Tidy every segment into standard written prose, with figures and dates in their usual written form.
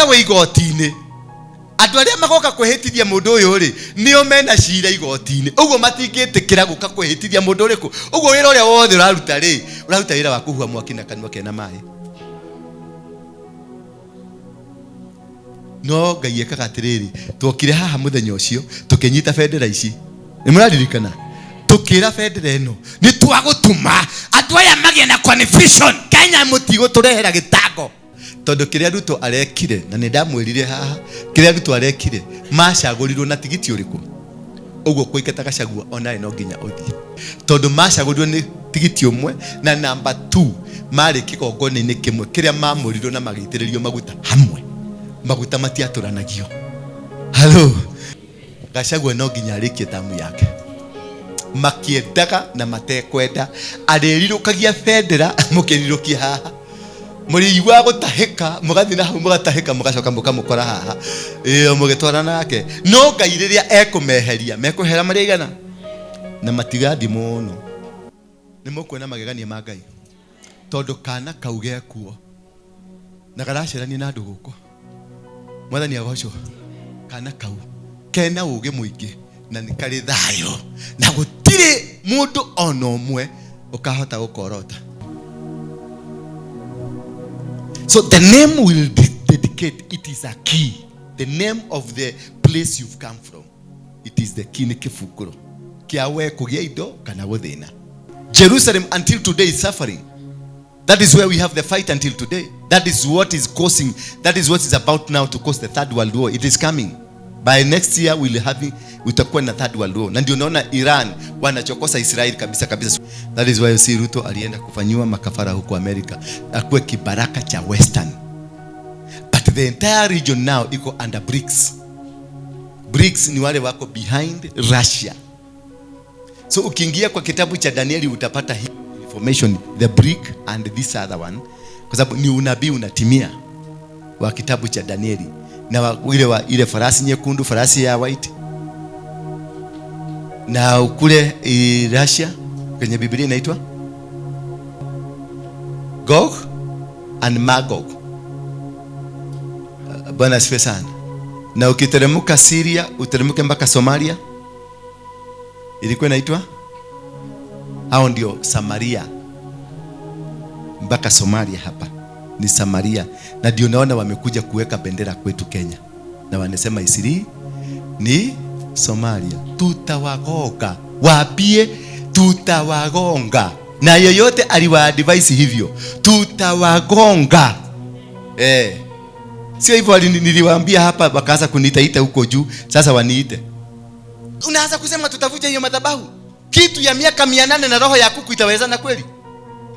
Cira wĩ igoti-inĩ. Andũ arĩa magoka kwĩhĩtithia mũndũ ũyũ rĩ, nĩo mena cira igoti-inĩ. Ũguo matingĩtĩkĩra gũka kwĩhĩtithia mũndũ ũrĩkũ. Ũguo wĩra ũrĩa wothe ũraruta rĩ, ũraruta wĩra wa kũhuha mwaki na kanua kena maĩ. No Ngai ekaga atĩrĩrĩ, twokire haha mũthenya ũcio tũkĩnyita bendera ici. Nĩ mũraririkana? Tũkĩra bendera ĩno nĩ twagũtũma andũ aya magĩe na confusion. Kenya mũtigũtũrehera gĩtango. Tondũ kĩrĩa Ruto arekire, na nĩ ndamwĩrire haha, kĩrĩa Ruto arekire, macagũrirwo na tigiti ũrĩkũ? Ũguo kũingata Gachagua onawe no nginya ũthiĩ. Tondũ macagũrirwo nĩ tigiti ũmwe, na namba 2 marĩ kĩgongona-inĩ kĩmwe kĩrĩa mamũrirwo na magĩitĩrĩrio maguta hamwe. Maguta matiatũranagio. Halo. Gachagua no nginya arĩkie tamu yake. Makĩendaga na matekwenda, arĩrirũkagia bendera mũkĩrirũkia haha. Mũrĩiguaga gũtahĩka, mũgathiĩ na hau mũgatahĩka, mũgacoka mũkamũkora haha. Ĩyo mũgĩtwara nake. No Ngai rĩrĩa ekũmeheria, mekũhera marĩ aigana? Na matigathiĩ mũno. Nĩ mũkuona magegania ma Ngai. Tondũ kana kau gekuo na garacerania na andũ gũkũ. Mwathani agocwo. Kana kau kena ũgĩ mũingĩ na nĩ karĩ thayũ na gũtirĩ mũndũ ona ũmwe ũkahota gũkorota. So the name will dedicate, it is a key. The name of the place you've come from. It is the key, nĩ kĩbungũro kĩa we kũgĩa indo kana gũthĩna. Jerusalem until today is suffering. That is where we have the fight until today. That is what is causing, that is what is about now to cause the third world war. It is coming. By next year we'll have, utakuwa na third world war. Na ndio unaona Iran wanachokosa Israel kabisa kabisa. That is why you see Ruto alienda kufanyiwa makafara huko America, akuwe kibaraka cha Western. But the entire region now iko under BRICS. BRICS ni wale wako behind Russia. So ukiingia kwa kitabu cha Danieli utapata hii information, the brick and this other one, kwa sababu ni unabii unatimia wa kitabu cha Danieli na wa, ile, wa, ile farasi nyekundu, farasi ya white, na kule Russia kwenye Biblia inaitwa Gog and Magog. Bwana asifiwe sana. Na ukiteremka Syria, uteremke mpaka Somalia, ilikuwa inaitwa, hao ndio Samaria, mpaka Somalia hapa ni Samaria. Na ndio naona wamekuja kuweka bendera kwetu Kenya na wanasema Isiri ni Somalia. Tutawagonga, waambie tutawagonga, na yeyote aliwaadvise hivyo tutawagonga. Sio hivyo, niliwaambia hapa wakaanza kunitaita huko juu, sasa waniite. Unaanza kusema tutavunja hiyo madhabahu. Kitu ya miaka 800 na roho ya kuku itawezana kweli?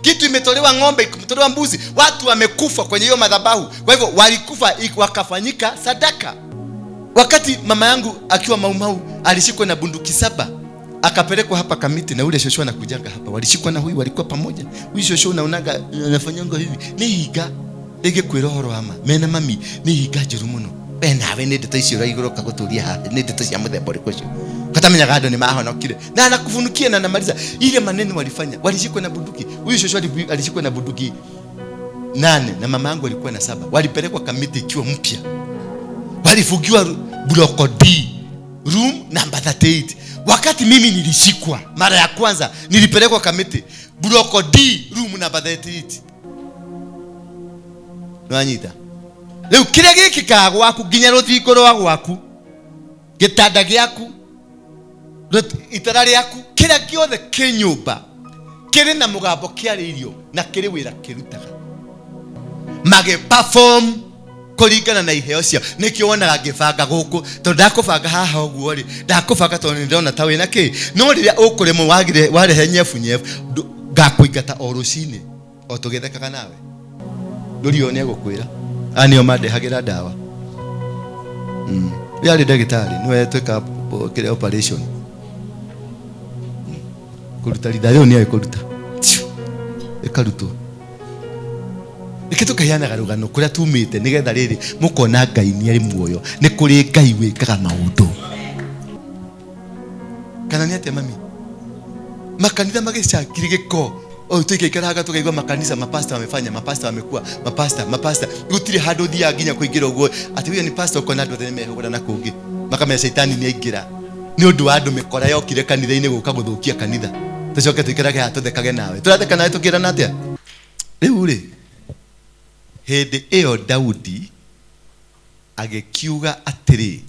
Kitu imetolewa ng'ombe, imetolewa mbuzi, watu wamekufa kwenye hiyo madhabahu. Kwa hivyo walikufa wakafanyika sadaka. Wakati mama yangu akiwa Mau Mau alishikwa na bunduki 7, akapelekwa hapa Kamiti na ule shosho anakujanga hapa. Walishikwa na huyu, walikuwa pamoja. Huyu shosho unaonaga anafanyanga hivi. Ni higa rĩngĩ kwĩra ũhoro wa ma. Mena mami nĩ hinga njũru mũno. We nawe nĩ ndeto icio ũraigũrũka gũtũria haha, nĩ ndeto cia mũthemba ũrĩkũ ũcio? Katamenyaga andũ nĩ mahonokire. Na anakufunukia na anamaliza ile maneno walifanya. Walishikwa na bunduki. Huyu shosho alishikwa na bunduki 8 na mama yangu alikuwa na 7. Walipelekwa Kamiti ikiwa mpya. Walifungiwa block D, room number 38. Wakati mimi nilishikwa mara ya kwanza, nilipelekwa Kamiti block D, room number 38. Nwanyita. Rĩu kĩrĩa gĩkĩkaga gwaku nginya rũthingo rwa gwaku, gĩtanda gĩaku, itara rĩaku, kĩrĩa gĩothe kĩ nyũmba kĩrĩ na mũgambo kĩarĩirio na kĩrĩ wĩra kĩrutaga. Magĩ-perform kũringana na iheo ciao. Nĩkĩo wonaga ngĩbanga gũkũ, tondũ ndakũbanga haha ũguo rĩ, ndakũbanga tondũ nĩndĩrona ta wĩna kĩ. No rĩrĩa ũkũremwo warehe nyebu nyebu, ngakũingata o rũcinĩ o tũgĩthekaga nawe. Ndũrio nĩ egũkwĩra. Aya nĩo mandehagĩra ndawa. Ũyũ arĩ ndagĩtarĩ, nĩwe twĩkaga kĩrĩa operation. Kũruta ritha rĩu nĩoĩ kũruta. Ĩkarutwo. Reke tũkaheanaga rũgano kũrĩa tumĩte nĩgetha rĩrĩ mũkona Ngai nĩ arĩ muoyo. Nĩ kũrĩ Ngai wĩkaga maũndũ. Kana nĩ atĩa mami? Makanitha magĩcangire gĩko. Oh, tuikaikaraga tukaigua makanisa mapasta wamefanya, mapasta wamekuwa, mapasta, mapasta. Gutiri handu thiaga nginya kuingira uguo ati huyo ni pastor, ukona andu othe mehũgũra na kũngĩ makamenya caitani nĩ aingĩra nĩ ũndũ wa andũ mĩkora yokire kanitha-inĩ gũka gũthũkia kanitha. Tũcoke tũikarage haha tũthekage nawe, tũratheka nawe tũkĩrana atĩa? Rĩu rĩ, hĩndĩ ĩyo Daudi agĩkiuga atĩrĩ,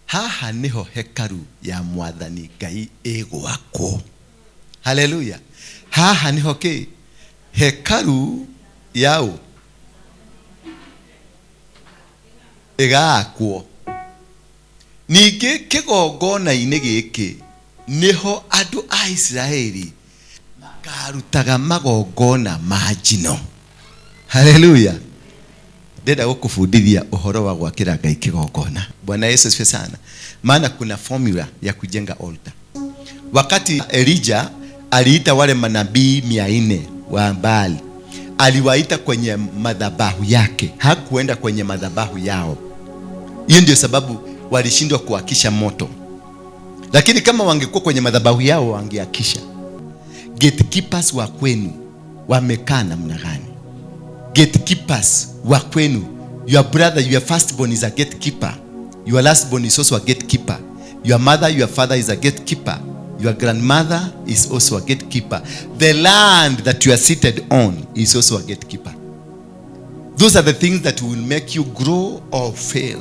haha nĩho hekaru ya Mwathani Ngai ĩgwakwo. Haleluya. Haha nĩho kĩ hekaru yao ĩgaakwo. Ningĩ kĩgongona-inĩ gĩkĩ nĩho andũ a Isiraeli makarutaga magongona ma njino. Haleluya. Ndenda gukufundithia uhoro wa gwakĩra Ngai kĩgongona. Bwana Yesu asifiwe sana. Maana kuna formula ya kujenga altar. Wakati Elijah aliita wale manabii 400 wa Baali, aliwaita kwenye madhabahu yake, hakuenda kwenye madhabahu yao. Hiyo ndio sababu walishindwa kuakisha moto. Lakini kama wangekuwa kwenye madhabahu yao wangeakisha. Gatekeepers wa kwenu wamekaa namna gani? Gatekeepers wa kwenu, your brother, your firstborn is a gatekeeper. Your lastborn is also a gatekeeper. Your mother, your father is a gatekeeper. Your grandmother is also a gatekeeper. The land that you are seated on is also a gatekeeper. Those are the things that will make you grow or fail.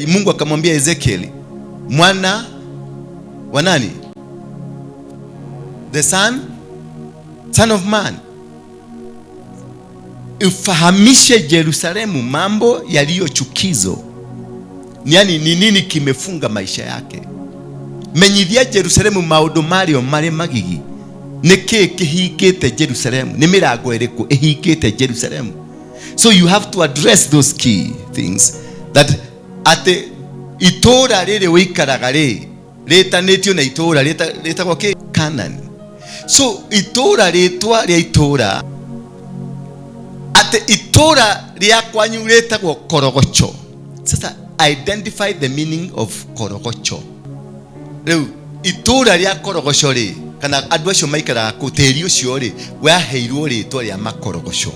Mungu akamwambia Ezekiel, mwana wa nani? The son of man. Ufahamishe Yerusalemu mambo yaliyo chukizo. Yaani ni nini kimefunga maisha yake? Menyithia Jerusalemu maundu mario mari magigi. Nĩ kĩ kĩhingĩte Jerusalemu? Nĩ mĩrango ĩrĩkũ ĩhingĩte Jerusalemu? So you have to address those key things that atĩ itũũra rĩrĩ wĩikaraga rĩ rĩtanĩtio na itũũra rĩtagwo kĩ? Canaan. So itũũra, rĩtwa rĩa itũũra, atĩ itũũra rĩa kwanyu rĩtagwo Korogocho. Sasa identify the meaning of Korogocho. Rĩu itũũra rĩa Korogocho rĩ, kana andũ acio maikaraga kũu, tĩri ũcio rĩ waheirwo rĩtwa rĩa Makorogocho.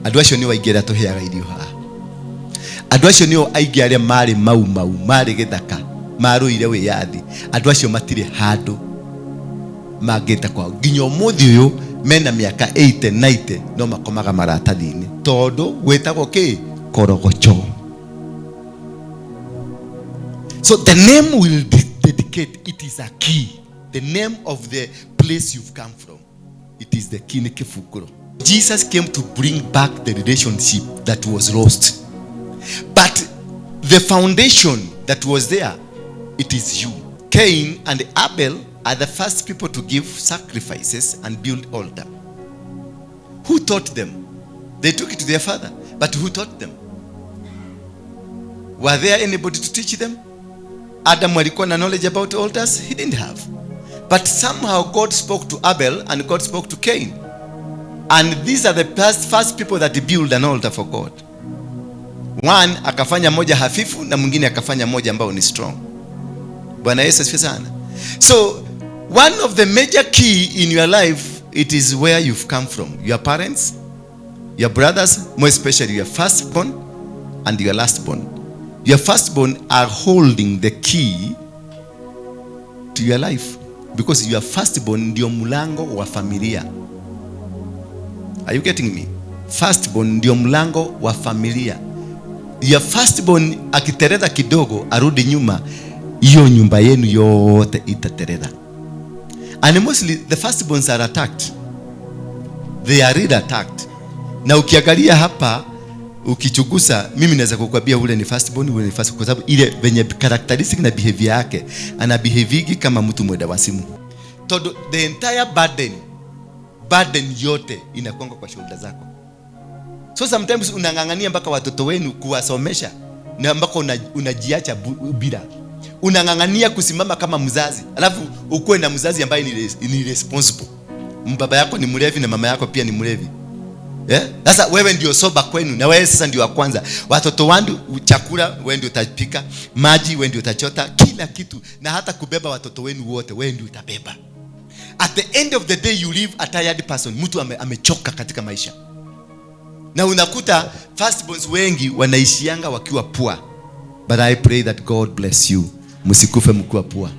Andũ acio nĩo aingĩ arĩa tũheaga irio haha. Andũ acio nĩo aingĩ arĩa marĩ mau mau, marĩ gĩthaka, marũire wĩyathi. Andũ acio matirĩ handũ mangĩta kwao. Nginya ũmũthĩ ũyũ mena mĩaka 80, 90 no makomaga maratathi-inĩ tondũ gwĩtagwo kĩ? Korogocho. So the name will dedicate, it is a key. The name of the place you've come from. It is the key, ni kĩbungũro. Jesus came to bring back the relationship that was lost. But the foundation that was there, it is you. Cain and Abel are the first people to give sacrifices and build altar. Who taught them? They took it to their father. But who taught them? Were there anybody to teach them? Adam alikuwa na knowledge about altars? He didn't have. But somehow God spoke to Abel and God spoke to Cain. And these are the first people that build an altar for God. One akafanya moja hafifu na mwingine akafanya moja ambao ni strong. Bwana Yesu asifiwe sana. So one of the major key in your life, it is where you've come from. Your parents, your brothers, more especially your firstborn and your lastborn. Your firstborn are holding the key to your life because your firstborn ndio mlango wa familia. Are you getting me? Firstborn ndio mlango wa familia. Your firstborn akitereza kidogo arudi nyuma, hiyo nyumba yenu yote itatereza. And mostly the firstborns are attacked. They are really attacked. Na ukiangalia hapa ukichunguza, mimi naweza kukwambia ule ni firstborn, ule ni first, kwa sababu ile venye characteristic na behavior yake, ana behavior kama mtu mwenda wazimu. Todo the entire burden yote inakuanga kwa shoulder zako. So sometimes unang'ang'ania mpaka watoto wenu kuwasomesha na mpaka unajiacha bila. Unang'ang'ania kusimama kama mzazi, alafu ukuwe na mzazi ambaye ni responsible. Baba yako ni mlevi na mama yako pia ni mlevi. Sasa wewe ndio soba kwenu na wewe sasa ndio wa kwanza. Watoto wangu chakula wewe ndio utapika, maji wewe ndio utachota, kila kitu, na hata kubeba watoto wenu wote wewe ndio utabeba. At the end of the day you leave a tired person. Mtu amechoka katika maisha. Na unakuta firstborns wengi wanaishianga wakiwa poor. But I pray that God bless you. Msikufe mkiwa poor.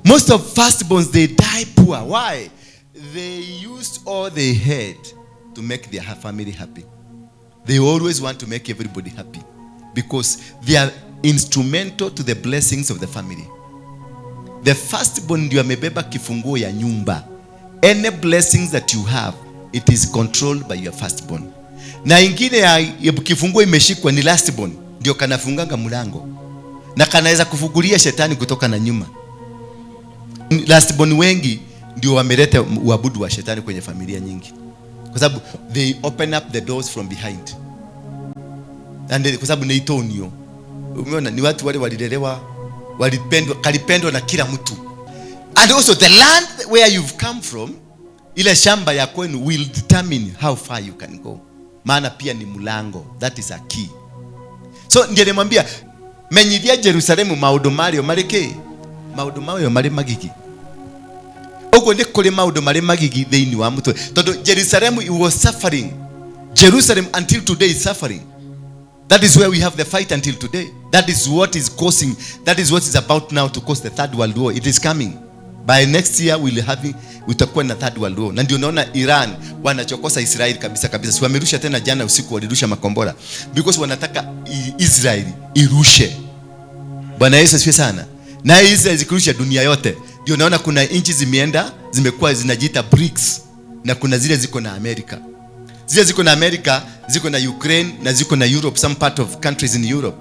Most of firstborns, they die poor. Why? They used all they had to make their family happy. They always want to make everybody happy because they are instrumental to the blessings of the family. The firstborn ndio amebeba kifunguo ya nyumba. Any blessings that you have, it is controlled by your firstborn. Na ingine ya kifunguo imeshikwa ni lastborn, ndio kanafunganga mlango na kanaweza kufungulia shetani kutoka na nyuma. Lastborn wengi ndio wameleta uabudu wa shetani kwenye familia nyingi, kwa sababu they open up the doors from behind. And kwa sababu ni itonio. Umeona, ni watu wale walilelewa, walipendwa, kalipendwa na kila mtu. And also the land where you've come from, ile shamba ya kwenu will determine how far you can go. Maana pia ni mlango, that is a key. So ndiye nimwambia menyithia Jerusalemu maundu mario marĩ maundu mayo marĩ magigi. Ũguo nĩ kũrĩ maũndũ marĩ magigi thĩinĩ wa mũtwe, tondũ Jerusalem, it was suffering. Jerusalem until today is suffering. That is where we have the fight until today. That is what is causing, that is what is about now to cause the Third World War. It is coming. By next year we'll have, utakuwa na Third World War. Na ndio unaona Iran wanachokosa Israel kabisa kabisa. Si wamerusha tena jana usiku, walirusha makombora because wanataka Israel irushe. Bwana Yesu asifiwe sana. Na Israel zikirusha dunia yote. Ndio unaona kuna nchi zimeenda, zimekuwa zinajiita BRICS, na kuna zile ziko na Amerika. Zile ziko na Amerika, ziko na Ukraine na ziko na Europe, some part of countries in Europe.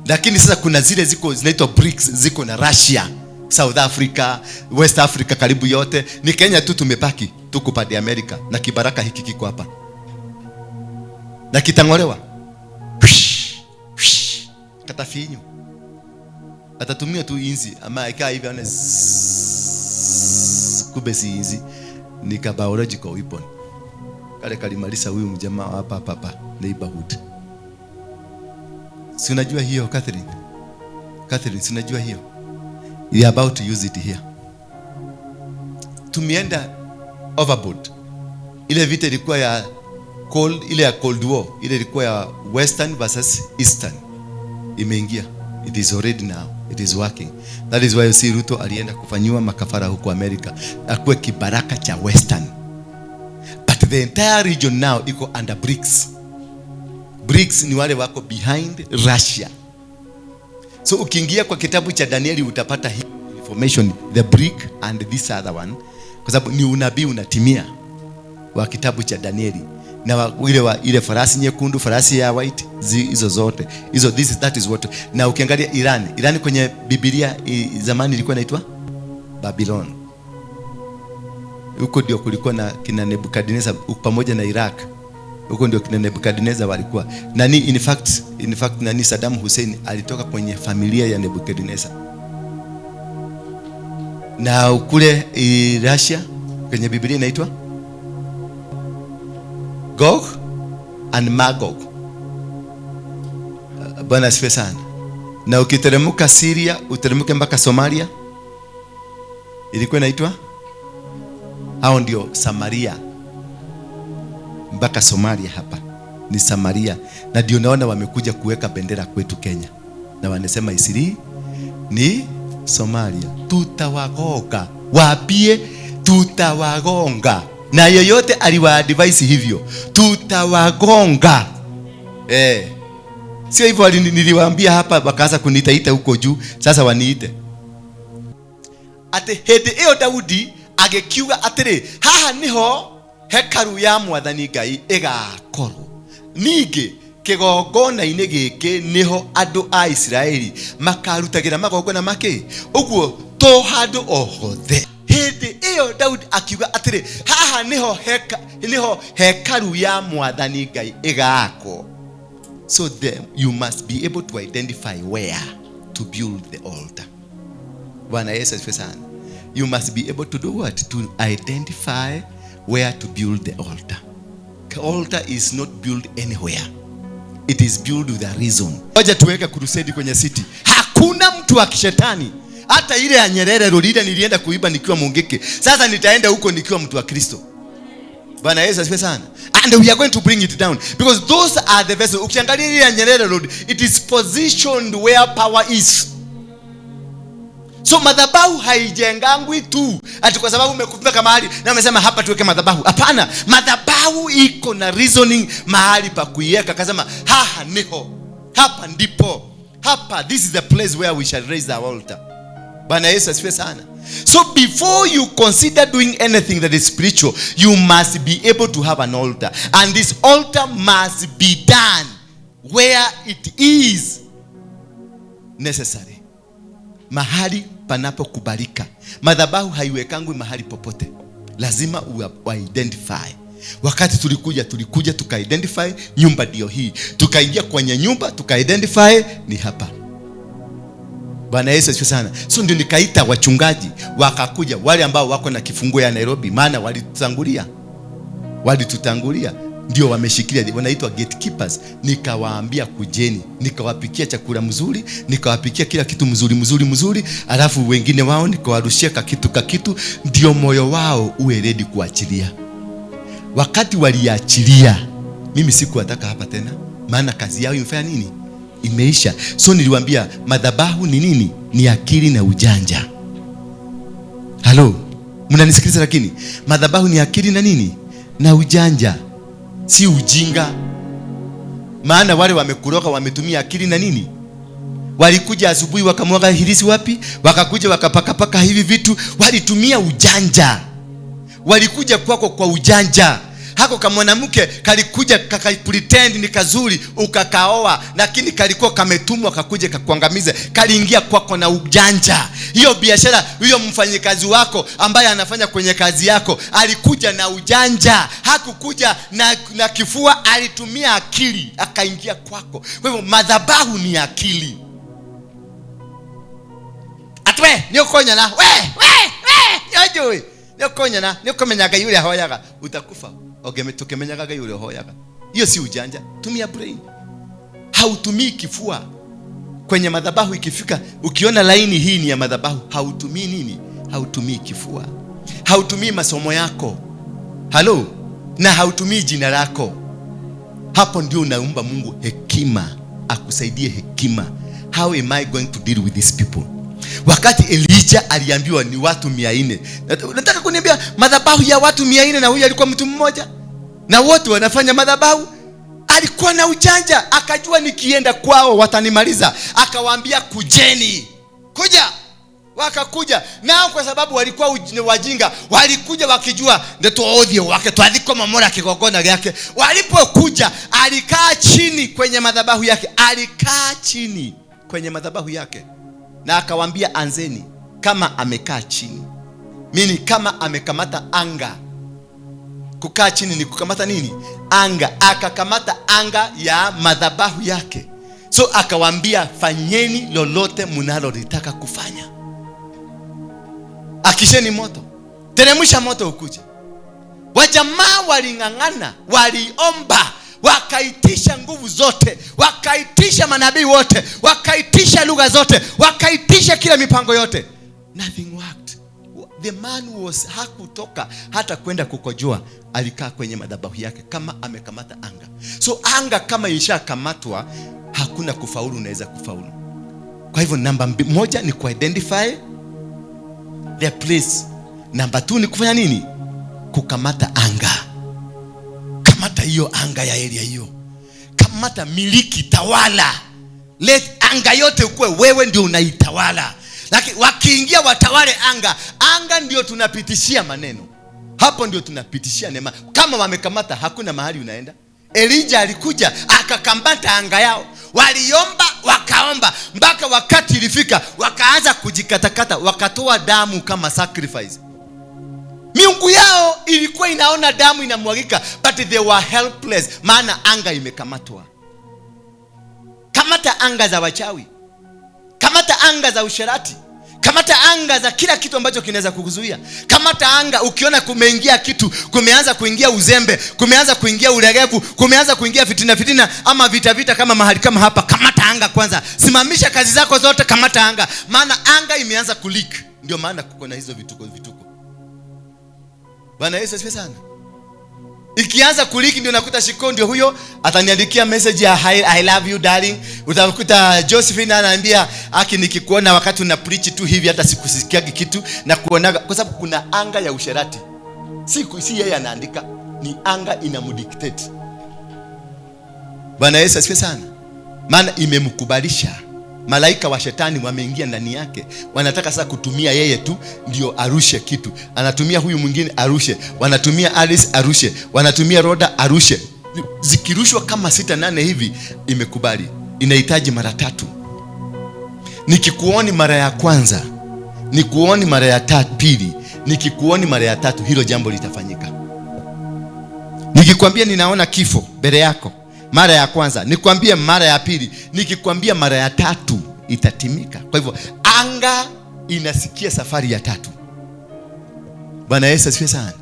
Lakini sasa kuna zile ziko zinaitwa BRICS, ziko na Russia, South Africa, West Africa karibu yote. Ni Kenya tu tumebaki, tuko pande Amerika na kibaraka hiki kiko hapa. Na kitangolewa. Katafinyo. Atatumia tu inzi ama ikaa hivi aone, kumbe si inzi, ni ka biological weapon. Kale kalimaliza huyu mjamaa hapa hapa hapa neighborhood. Si unajua hiyo, Catherine? Catherine, si unajua hiyo? We are about to use it here. Tumeenda overboard. Ile vita ilikuwa ya cold, ile ya Cold War, ile ilikuwa ya Western versus Eastern. Imeingia. It is already now. It is working. That is why you see Ruto alienda kufanyiwa makafara huko Amerika, akuwe kibaraka cha Western. But the entire region now iko under BRICS. BRICS ni wale wako behind Russia. So ukiingia kwa kitabu cha Danieli utapata hii information, the BRIC and this other one, kwa sababu ni unabii unatimia wa kitabu cha Danieli na ile farasi nyekundu, farasi ya white, hizo zote hizo, this is, that is what. Na ukiangalia Iran kwenye Biblia zamani ilikuwa inaitwa Babylon. Huko ndio kulikuwa na kina Nebukadnezar pamoja na Iraq. Huko ndio kina Nebukadnezar walikuwa. Nani, in fact nani, Saddam Hussein alitoka kwenye familia ya Nebukadnezar. Na kule Russia kwenye Biblia inaitwa Gog and Magog. Bwana asifiwe sana. Na ukiteremka Syria, uteremke mpaka Somalia, ilikuwa inaitwa, hao ndio Samaria, mpaka Somalia hapa ni Samaria, na ndio naona wamekuja kuweka bendera kwetu Kenya, na wanasema Isiri ni Somalia. Tutawagonga, waambie tutawagonga, na yeyote aliwaadvise hivyo, tutawagonga. Sio hivyo, niliwaambia hapa, wakaanza kunitaita huko juu, sasa waniite atĩ hĩndĩ ĩyo Daudi agĩkiuga atĩrĩ, haha nĩho hekaru ya Mwathani Ngai ĩgakorwo, ningĩ kĩgongona-inĩ gĩkĩ nĩho andũ a Isiraeli makarutagĩra magongona makĩ ũguo, to handũ o hothe. Hĩndĩ ĩyo Daudi akiuga atĩrĩ, haha nĩho hekaru ya Mwathani Ngai ĩgakwo. So you must be able to identify where to build the altar. Bwana Yesu asifiwe sana. You must be able to do what? To identify where to build the altar. The altar is not built anywhere. It is built with a reason. Ngoja tuweke crusade kwenye city. Hakuna mtu wa kishetani Hata ile ya Nyerere Road ile nilienda kuiba nikiwa Mungiki, sasa nitaenda huko nikiwa mtu wa Kristo. Bwana Yesu asifiwe sana. And we are going to bring it down because those are the vessels. Ukiangalia ile ya Nyerere Road, it is positioned where power is. So madhabahu haijengangwi tu ati kwa sababu umekufika mahali na umesema hapa tuweke madhabahu. Hapana, madhabahu iko na reasoning mahali pa kuiweka. Akasema haha niho, hapa ndipo, hapa, this is the place where we shall raise our altar. Bwana Yesu asifiwe sana. So before you consider doing anything that is spiritual, you must be able to have an altar, and this altar must be done where it is necessary. Mahali panapokubalika. Madhabahu haiwekangwi mahali popote, lazima identify. Wakati tulikuja tuka-identify nyumba ndio hii, tukaingia kwenye nyumba tuka-identify ni hapa. Bwana Yesu asifiwe sana. So ndio nikaita wachungaji wakakuja, wale ambao wako na kifunguo ya Nairobi, maana walitutangulia, ndio wameshikilia, wanaitwa gatekeepers. Nikawaambia kujeni, nikawapikia chakula mzuri, nikawapikia kila kitu mzuri mzuri mzuri, alafu wengine wao nikawarushia kakitu kakitu, ndio moyo wao uwe ready kuachilia. Wakati waliachilia, mimi sikuwataka hapa tena, maana kazi yao imefanya nini? Imeisha. So niliwaambia madhabahu ni nini? Ni akili na ujanja. Halo, mnanisikiliza? Lakini madhabahu ni akili na nini? Na ujanja, si ujinga. Maana wale wamekuroga wametumia akili na nini? Walikuja asubuhi wakamwaga hirisi wapi? Wakakuja wakapakapaka hivi vitu, walitumia ujanja. Walikuja kwako kwa ujanja. Hako kama mwanamke kalikuja kakapretend ni kazuri ukakaoa, lakini kalikuwa kametumwa kakuja kakuangamize. Kaliingia kwako na ujanja. Hiyo biashara, huyo mfanyikazi wako ambaye anafanya kwenye kazi yako alikuja na ujanja, hakukuja na kifua, alitumia akili akaingia kwako. Kwa hivyo madhabahu ni akili. Atwe niokonya na we we niokonya na niokomenyaga yule hoyaga, utakufa. Tukimenyaga yule hoyaga. Hiyo si ujanja, tumia brain. Hautumii kifua. Kwenye madhabahu ikifika, ukiona laini hii ni ya madhabahu, hautumii nini? Hautumii kifua. Hautumii masomo yako. Halo? Na hautumii jina lako. Hapo ndio unaomba Mungu hekima, akusaidie hekima. How am I going to deal with these people? Wakati Elijah aliambiwa ni watu 400. Nataka kuniambia madhabahu ya watu 400 na huyu alikuwa mtu mmoja? Na wote wanafanya madhabahu? Alikuwa na ujanja, akajua nikienda kwao watanimaliza. Akawaambia kujeni. Kuja. Wakakuja. Nao kwa sababu walikuwa wajinga, walikuja wakijua ndio odhio wake twathiko mamora kigongona yake. Walipokuja alikaa chini kwenye madhabahu yake, alikaa chini kwenye madhabahu yake. Na akawaambia anzeni. Kama amekaa chini, mimi kama amekamata anga. Kukaa chini ni kukamata nini? Anga. Akakamata anga ya madhabahu yake. So akawaambia fanyeni lolote mnalolitaka kufanya. Akisheni moto, teremsha moto ukuje. Wajamaa waling'ang'ana, waliomba, wakaitisha nguvu zote, wakaitisha manabii wote, wakaitisha lugha zote, wakaitisha kila mipango yote. Nothing worked. The man was hakutoka hata kwenda kukojoa, alikaa kwenye madhabahu yake kama amekamata anga. So anga kama ishakamatwa, hakuna kufaulu unaweza kufaulu. Kwa hivyo namba 1 ni kuidentify the place. Namba 2 ni kufanya nini? Kukamata anga. Kamata hiyo anga ya area hiyo. Kamata, miliki, tawala. Let anga yote ukue wewe ndio unaitawala. Lakini wakiingia watawale anga, anga ndio tunapitishia maneno. Hapo ndio tunapitishia neema. Kama wamekamata hakuna mahali unaenda. Elijah alikuja akakamata anga yao. Waliomba wakaomba mpaka wakati ilifika wakaanza kujikatakata, wakatoa damu kama sacrifice. Miungu yao ilikuwa inaona damu inamwagika, but they were helpless, maana anga imekamatwa. Kamata anga za wachawi, kamata anga za usherati, Kamata anga za kila kitu ambacho kinaweza kukuzuia. Kamata anga ukiona kumeingia kitu, kumeanza kuingia uzembe, kumeanza kuingia ulegevu, kumeanza kuingia fitina fitina ama vita vita kama mahali kama hapa. Kamata anga kwanza. Simamisha kazi zako zote, kamata anga. Maana anga imeanza kuleak. Ndio maana kuko na hizo vituko vituko. Bwana Yesu asifiwe sana. Ikianza kuliki ndio nakuta Shiko ndio huyo ataniandikia message ya I love you darling. Utakuta Josephine ananiambia aki nikikuona wakati una preach tu hivi hata sikusikiagi kitu na kuonaga, kwa sababu kuna anga ya usherati. Si yeye anaandika, ni anga inamdictate. Bwana Yesu asifiwe sana. Maana imemkubalisha. Malaika wa shetani wameingia ndani yake. Wanataka sasa kutumia yeye tu ndio arushe kitu. Anatumia huyu mwingine arushe. Wanatumia Alice arushe. Wanatumia Roda arushe. Zikirushwa kama 6 8 hivi imekubali. Inahitaji mara 3. Nikikuoni mara ya kwanza, nikuoni mara ya pili, nikikuoni mara ya 3, hilo jambo litafanyika. Nikikwambia ninaona kifo mbele yako mara ya kwanza, nikwambie mara ya pili, nikikwambia mara ya 3 itatimika. Kwa hivyo anga inasikia safari ya 3. Bwana Yesu asifiwe sana.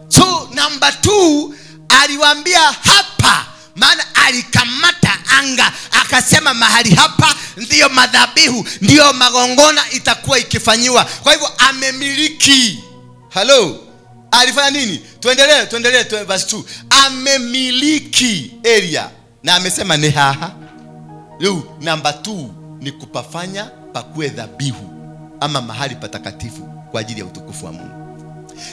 So number 2 aliwaambia hapa, maana alikamata anga akasema mahali hapa ndiyo madhabihu, ndiyo magongona itakuwa ikifanyiwa. Kwa hivyo amemiliki. Hello. Alifanya nini? Tuendelee, verse 2. Amemiliki area na amesema ni haha. Leo number 2 ni kupafanya pakue dhabihu ama mahali patakatifu kwa ajili ya utukufu wa Mungu.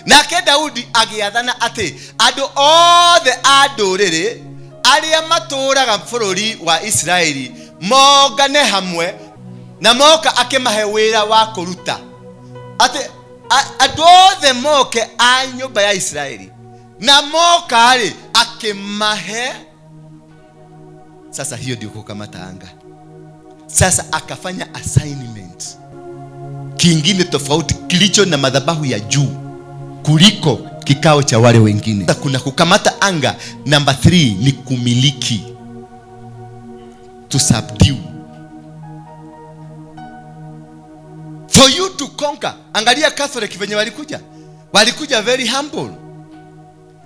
Nake Daudi agĩathana atĩ andũ othe a ndũrĩrĩ arĩa matũũraga bũrũri wa Israeli mongane hamwe, na moka akĩmahe wĩra wa kũruta. Atĩ andũ othe moke a nyũmba ya Israeli, na moka rĩ akĩmahe. Sasa hiyo ndio kukamata anga. Sasa akafanya assignment kingine tofauti kilicho na madhabahu ya juu kuliko kikao cha wale wengine. Kuna kukamata anga. Number 3 ni kumiliki, to subdue. For you to conquer. Angalia Catholic venye walikuja. Walikuja very humble.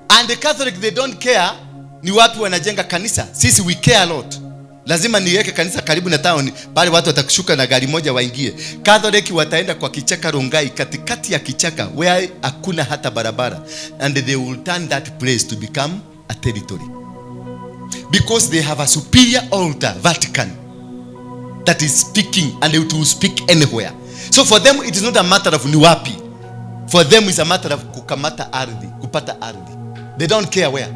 And the Catholic, they don't care ni wapi wanajenga kanisa. Sisi we care a lot. Lazima niweke kanisa karibu na town, pale watu watakushuka na gari moja waingie. Catholic wataenda kwa kichaka Rongai, katikati ya kichaka where hakuna hata barabara, and they will turn that place to become a territory. Because they have a superior altar, Vatican, that is speaking, and it will speak anywhere. So for them it is not a matter of ni wapi. For them it's a matter of kukamata ardhi, kupata ardhi. They don't care where.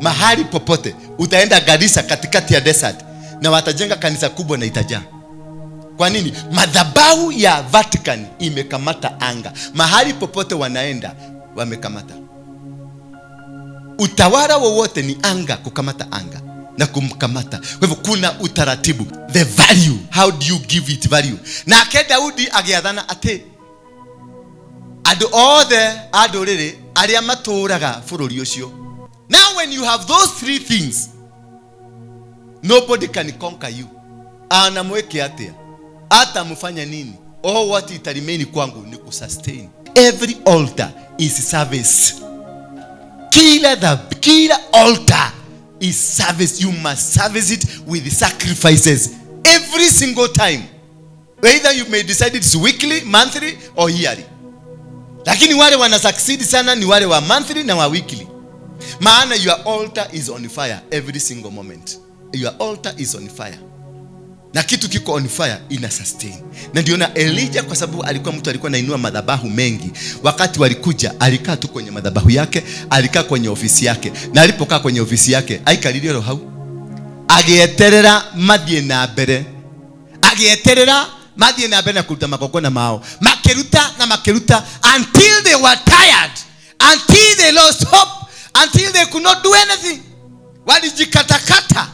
Mahali popote utaenda Garissa katikati ya desert na watajenga kanisa kubwa na itajaa. Kwa nini? Madhabahu ya Vatican imekamata anga. Mahali popote wanaenda wamekamata. Utawala wowote ni anga kukamata anga na kumkamata. Kwa hivyo kuna utaratibu. The value, how do you give it value? Na ake Daudi agĩathana atĩ andũ othe a ndũrĩrĩ arĩa matũũraga bũrũri ũcio. Now when you have those 3 things, nobody can conquer you. Anamweke atia, hata mfanya nini, all what it remain kwangu ni kusustain. Every altar is service. Kila altar is service. You must service it with sacrifices every single time. Either you may decide it's weekly, monthly or yearly. Lakini wale wana succeed sana ni wale wa monthly na wa weekly. Maana your altar is on fire every single moment. Your altar is on fire. Na kitu kiko on fire ina sustain. Na ndio na Elijah, kwa sababu alikuwa mtu alikuwa anainua madhabahu mengi. Wakati walikuja alikaa tu kwenye madhabahu yake, alikaa kwenye ofisi yake. Na alipokaa kwenye ofisi yake, aikalirio hau. Agieterera mathie na mbere. Agieterera mathie na mbere na kuruta magongona mao. Makiruta na makiruta until they were tired, until they lost hope, until they could not do anything. Walijikatakata.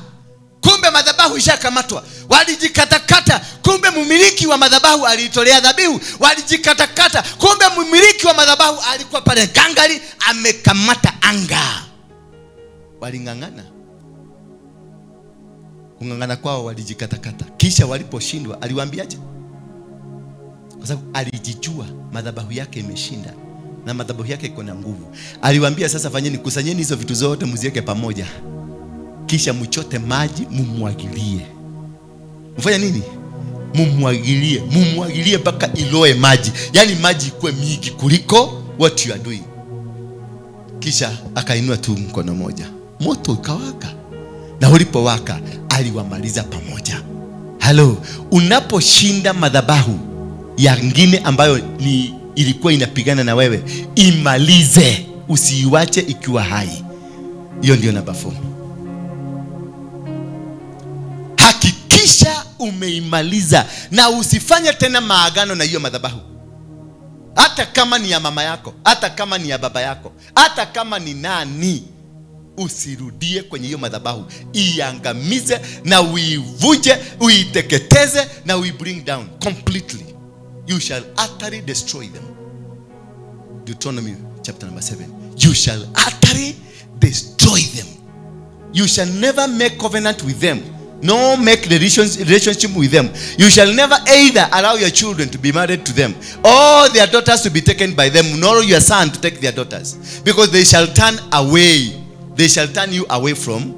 Kumbe madhabahu ishakamatwa. Walijikatakata. Kumbe mumiliki wa madhabahu alitolea dhabihu. Walijikatakata. Kumbe mumiliki wa madhabahu alikuwa pale gangari amekamata anga. Walingangana. Kungangana kwao walijikatakata. Kisha waliposhindwa aliwaambiaje? Kwa sababu alijijua madhabahu yake imeshinda na madhabahu yake iko na nguvu. Aliwaambia sasa, fanyeni, kusanyeni hizo vitu zote mziweke pamoja, kisha mchote maji mumwagilie. Mfanye nini? Mumwagilie, mumwagilie mpaka iloe maji, yaani maji ikuwe mingi kuliko what you are doing. Kisha akainua tu mkono moja, moto ukawaka, na ulipowaka aliwamaliza pamoja. Hello, unaposhinda madhabahu yangine ambayo ni ilikuwa inapigana na wewe, imalize, usiiwache ikiwa hai. Hiyo ndio namba 4. Hakikisha umeimaliza na usifanye tena maagano na hiyo madhabahu. Hata kama ni ya mama yako, hata kama ni ya baba yako, hata kama ni nani, usirudie kwenye hiyo madhabahu. Iangamize na uivunje, uiteketeze na ui bring down completely. You shall utterly destroy them. Deuteronomy chapter number 7. You shall utterly destroy them. You shall never make covenant with them, nor make relationship with them. You shall never either allow your children to be married to them, or their daughters to be taken by them, nor your son to take their daughters. Because they shall turn away. They shall turn you away from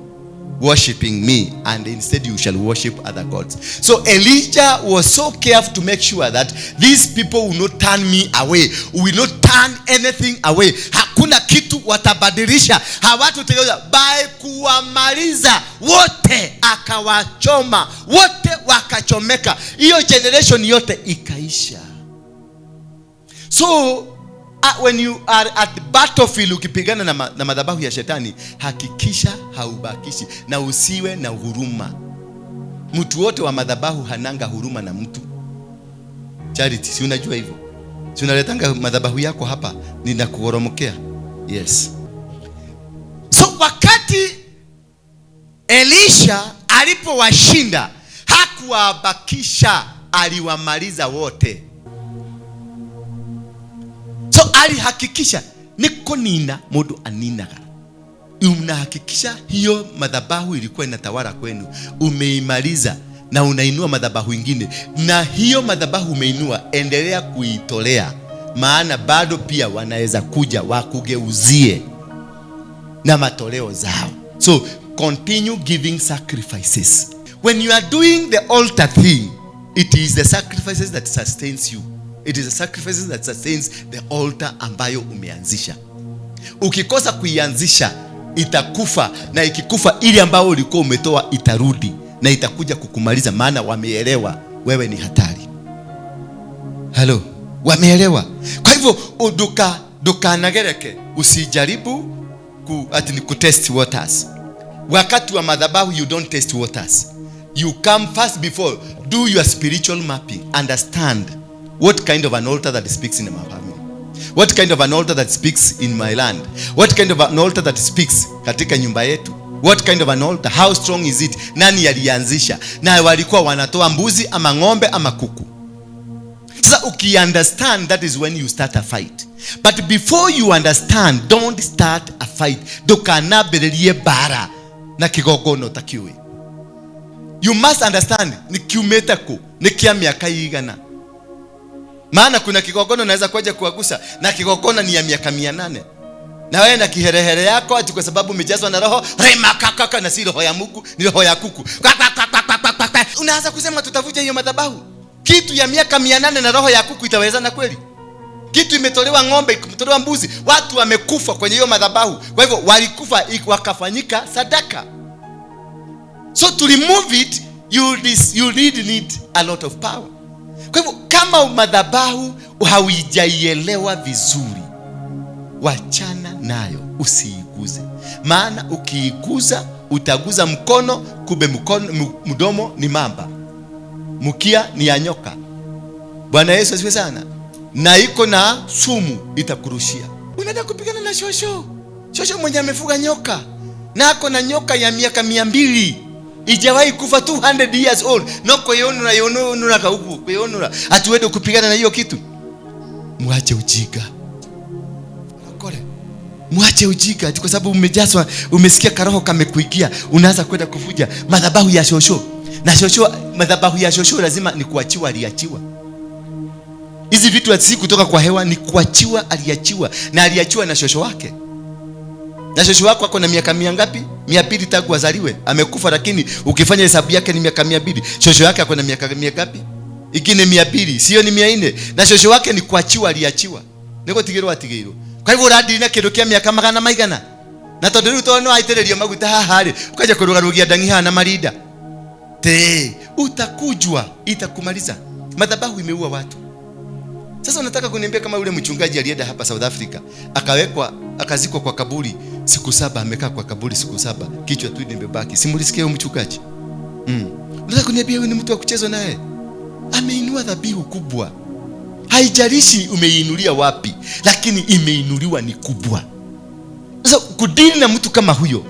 worshiping me, and instead you shall worship other gods. So Elijah was so careful to make sure that these people will not turn me away, will not turn anything away. Hakuna kitu watabadilisha, hawatategeuza. By kuwamaliza wote, akawachoma wote, wakachomeka. Hiyo generation yote ikaisha. So when you are at the battlefield, ukipigana na madhabahu ya shetani, hakikisha haubakishi na usiwe na huruma. Mtu wote wa madhabahu hananga huruma na mtu. Charity, si unajua hivyo? Si unaletanga madhabahu yako hapa, ninakuoromokea. Yes. So wakati Elisha alipowashinda, hakuwabakisha, aliwamaliza wote. So alihakikisha niko nina mundu aninaga. Unahakikisha hiyo madhabahu ilikuwa inatawala kwenu, umeimaliza na unainua madhabahu ingine. Na hiyo madhabahu umeinua, endelea kuitolea, maana bado pia wanaweza kuja wakugeuzie na matoleo zao. So continue giving sacrifices. When you are doing the altar thing, it is the sacrifices that sustains you. It is the sacrifices that sustains the altar ambayo umeanzisha. Ukikosa kuianzisha, itakufa, na ikikufa ile ambayo ulikuwa umetoa itarudi na itakuja kukumaliza, maana wameelewa wewe ni hatari. Hello, wameelewa. Kwa hivyo dukanagereke, usijaribu ati ni kutest waters. Wakati wa madhabahu you don't test waters. You come first before, do your spiritual mapping, understand what kind of an altar that speaks in my family. What kind of an altar that speaks in my land. What kind of an altar that speaks katika nyumba yetu. What kind of an altar? How strong is it? Nani alianzisha? Na walikuwa wanatoa mbuzi ama ng'ombe ama kuku. Sasa uki-understand, that is when you start a fight. But before you understand, don't start a fight. Ndukanambĩrĩrie mbara na kigongona ũtakiũĩ. You must understand, ni kiumĩte kũ, ni kĩa miaka igana. Maana kuna kigongona unaweza kuja kuagusa, na kigongona ni ya miaka 800. Na wewe na kiherehere yako ati kwa sababu umejazwa na roho, rema kakaka, na si roho ya Mungu, ni roho ya kuku. Kwa, kwa, kwa, kwa, kwa, kwa, kwa. Unaanza kusema tutavunja hiyo madhabahu. Kitu ya miaka 800 na roho ya kuku itawezana kweli? Kitu imetolewa ng'ombe, imetolewa mbuzi, watu wamekufa kwenye hiyo madhabahu. Kwa hivyo walikufa wakafanyika sadaka. So to remove it, you really need a lot of power. Kwa hivyo kama madhabahu haujaielewa vizuri, wachana nayo, usiiguze. Maana ukiiguza utaguza mkono, kumbe mdomo ni mamba, mkia ni ya nyoka. Bwana Yesu asifiwe sana. Na iko na sumu itakurushia. Unaenda kupigana na shosho. Shosho mwenye amefuga nyoka. Na ako na nyoka ya miaka 200. Ijawahi kufa, 200 years old. No kuyonura, yonura kauku, kuyonura. Atuende kupigana na hiyo kitu. Mwache ujinga. Kole. Mwache ujinga ati kwa sababu umejazwa, umesikia karoho kamekuingia, unaanza kwenda kuvuja madhabahu ya shosho. Na shosho, madhabahu ya shosho lazima ni kuachiwa, aliachiwa. Hizi vitu si kutoka kwa hewa, ni kuachiwa. Aliachiwa, na aliachiwa na shosho wake. Na shosho wako ako na miaka 200 ngapi? 200 tangu azaliwe. Amekufa, lakini ukifanya hesabu yake ni miaka 200. Shosho yake ako na miaka mia ngapi? Ingine 200, sio ni 400. Na shosho wake ni kuachiwa, aliachiwa. Niko tigirwo atigirwo. Kwa hivyo uradiri na kindu kia miaka magana maigana. Na tondu riu to no aitĩrĩrio maguta haha rĩ, ukaja kũrũgarũgia ndangi haha na marinda. Te, utakujwa, itakumaliza. Madhabahu imeua watu. Sasa unataka kuniambia kama yule mchungaji alienda hapa South Africa, akawekwa, akazikwa kwa kaburi siku 7, amekaa kwa kaburi siku 7, kichwa tu nimebaki. Si mlisikia huyo mchungaji? Unataka kuniambia huyu ni mtu wa kuchezwa naye? Ameinua dhabihu kubwa. Haijalishi umeinulia wapi, lakini imeinuliwa ni kubwa. Sasa kudili na mtu kama huyo,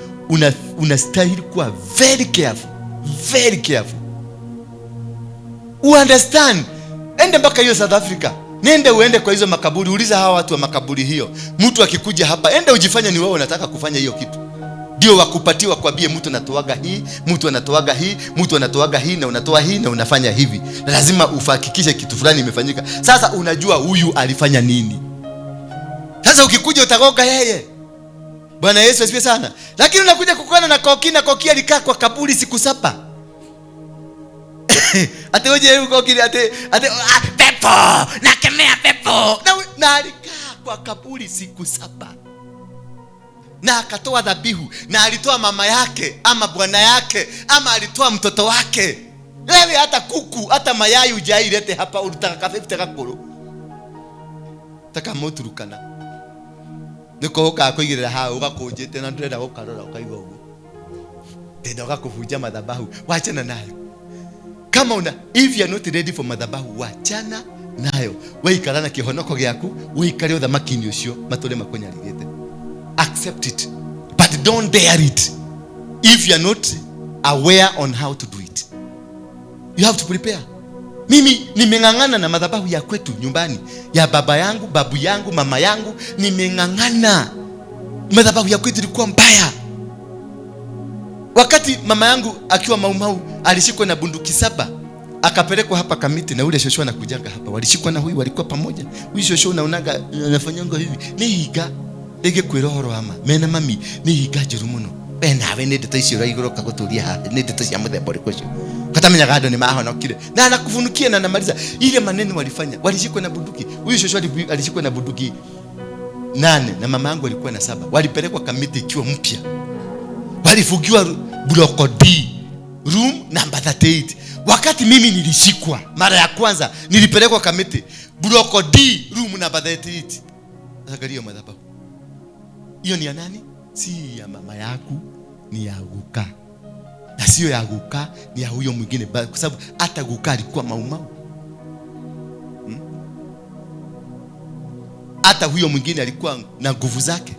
unastahili kuwa very careful, very careful. Understand. Ende mpaka hiyo South Africa. Nende uende kwa hizo makaburi, uliza hawa watu wa makaburi hiyo. Mtu akikuja hapa, ende ujifanye ni wewe unataka kufanya hiyo kitu. Ndio wakupatie, wakwambie mtu anatoaga hii, mtu anatoaga hii, mtu anatoaga hii na unatoa hii na unafanya hivi. Na lazima uhakikishe kitu fulani imefanyika. Sasa unajua huyu alifanya nini. Sasa ukikuja utagoga yeye. Bwana Yesu asifiwe sana. Lakini unakuja kukutana na Koki, na Koki alikaa kwa kaburi siku 7. Ate oje huko kile ate pepo, nakemea pepo. Na alikaa kwa kaburi siku 7. Na akatoa dhabihu, na alitoa mama yake ama bwana yake ama alitoa mtoto wake. Wewe hata kuku hata mayai hujailete hapa, ulitaka ka 50 gakuru. Taka muturukana. Niko ukakuigirira hau ugakunjite na ndurenda gukarora ukaiga uguo. Ndenda ugakubunja madhabahu, wachana nayo. Kama una, if you are not ready for madhabahu, wachana nayo. Weikara na kihonoko gĩaku, wĩikare ũthamaki-inĩ ũcio matũre makũnyarithĩte. Accept it, but don't dare it if you are not aware on how to do it. You have to prepare. Mimi nimeng'ang'ana na madhabahu ya kwetu nyumbani, ya baba yangu, babu yangu, mama yangu, nimeng'ang'ana. Madhabahu ya kwetu ilikuwa mbaya. Wakati mama yangu akiwa Maumau alishikwa na bunduki 7, akapelekwa hapa Kamiti na ule shosho anakujanga hapa. Walishikwa na huyu, walikuwa pamoja. Huyu shosho unaonaga anafanyanga hivi. Ni higa rĩngĩ kwĩra ũhoro wa ma mena mami nĩ hinga njũru mũno. We nawe nĩ ndeto icio ũraigũrũka gũtũria haha, nĩ ndeto cia mũthemba ũrĩkũ ũcio? Katamenyaga andũ nĩ mahonokire. Na anakufunukia na anamaliza ile maneno walifanya. Walishikwa na bunduki. Huyu shosho alishikwa na bunduki 8 na mama yangu alikuwa na 7. Walipelekwa Kamiti ikiwa mpya. Walifungiwa block D, room number 38. Wakati mimi nilishikwa mara ya kwanza, nilipelekwa Kamiti block D, room number 38. Angalia madhabahu. Hiyo ni ya nani? Si ya mama yako, ni ya guka. Na sio ya guka, ni ya huyo mwingine, kwa sababu hata guka alikuwa Maumau. Hata huyo mwingine alikuwa na nguvu zake.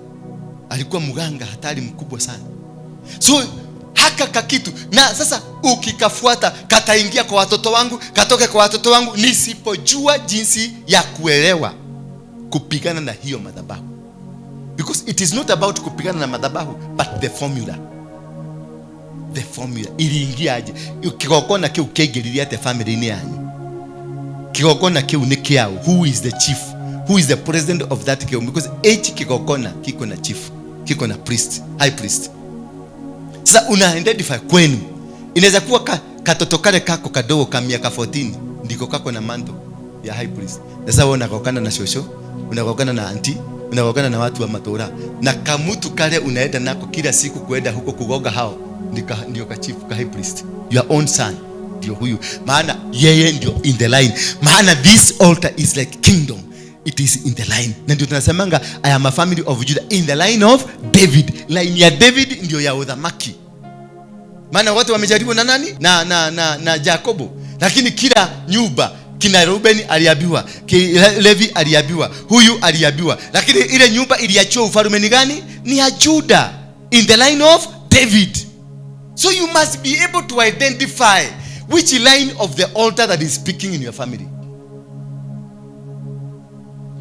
Alikuwa mganga hatari mkubwa sana. So haka kakitu, na sasa ukikafuata kataingia kwa watoto wangu, katoke kwa watoto wangu, nisipojua jinsi ya kuelewa kupigana na hiyo madhabahu. Because it is not about kupigana na madhabahu, but the formula. The formula iliingia aje? Kigongona kiu kĩaingĩririe atĩa family-inĩ yanyu? Kigongona kiu nĩ kĩao. Who is the chief? Who is the president of that kigongona? Because each kigongona kiko na chief, kiko na priest, high priest. Sasa una identify kwenu. Inaweza kuwa katoto kale kako kadogo ka miaka 14 ndiko kako na manto ya high priest. Sasa wewe unakokana na shosho, unakokana na auntie, unakokana na watu wa matora. Na kamutu kale unaenda nako kila siku kuenda huko kugoga hao, ndio ka chief, ka high priest. Your own son ndio huyu. Maana yeye ndio in the line. Maana this altar is like kingdom. It is in the line. Na ndio tunasemanga I am a family of Judah in the line of David. Line ya David ndio ya uthamaki. Maana watu wamejaribu na nani? Na Jacobo. Lakini kila nyumba kina Reuben aliambiwa, Levi aliambiwa, huyu aliambiwa. Lakini ile nyumba iliachiwa ufalme ni gani? Ni ya Judah in the line of David. So you must be able to identify which line of the altar that is speaking in your family.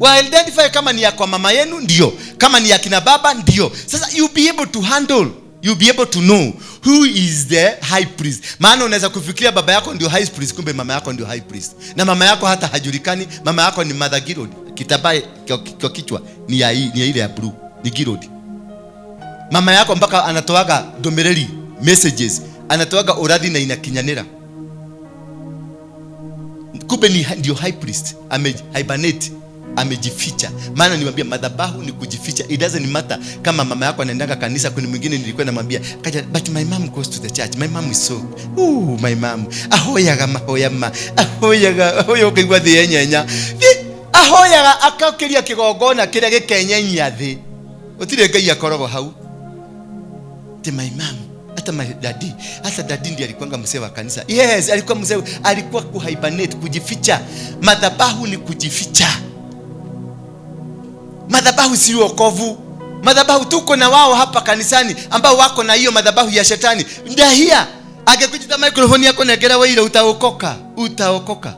Wa identify kama ni ya kwa mama yenu ndio, kama ni ya kina baba ndio. Sasa you be able to handle. You'll be able to know who is the high priest. Maana unaweza kufikiria baba yako ndio high priest, kumbe mama yako ndio high priest. Na mama yako hata hajulikani, mama yako ni Mother Girod. Kitambaa kwa kichwa ni ya ni ya ile ya blue, ni Girod. Mama yako mpaka anatoaga ndomereri messages, anatoaga urathi na inakinyanira. Kumbe ni ndio high priest, ame hibernate, amejificha. Maana niwaambia madhabahu ni kujificha. It doesn't matter kama mama yako anaendaga kanisa. Kuna mwingine nilikuwa namwambia kaja, but my mom goes to the church, my mom is so, ooh, my mom ahoyaga mahoya ma ahoyaga ahoya ukaigua thĩ yenyenya. Ahoyaga akakiria kigongona kiria gikenyenya thi, utire Ngai akoragwo hau. Ti my mom, hata my daddy, hata daddy ndiye alikuwa mzee wa kanisa. Yes, alikuwa mzee, alikuwa kuhibernate, kujificha. Madhabahu ni kujificha. Madhabahu si wokovu. Madhabahu tuko na wao hapa kanisani ambao wako na hiyo madhabahu ya shetani. Ndahia angekujita microphone yako negera wewe utaokoka, utaokoka.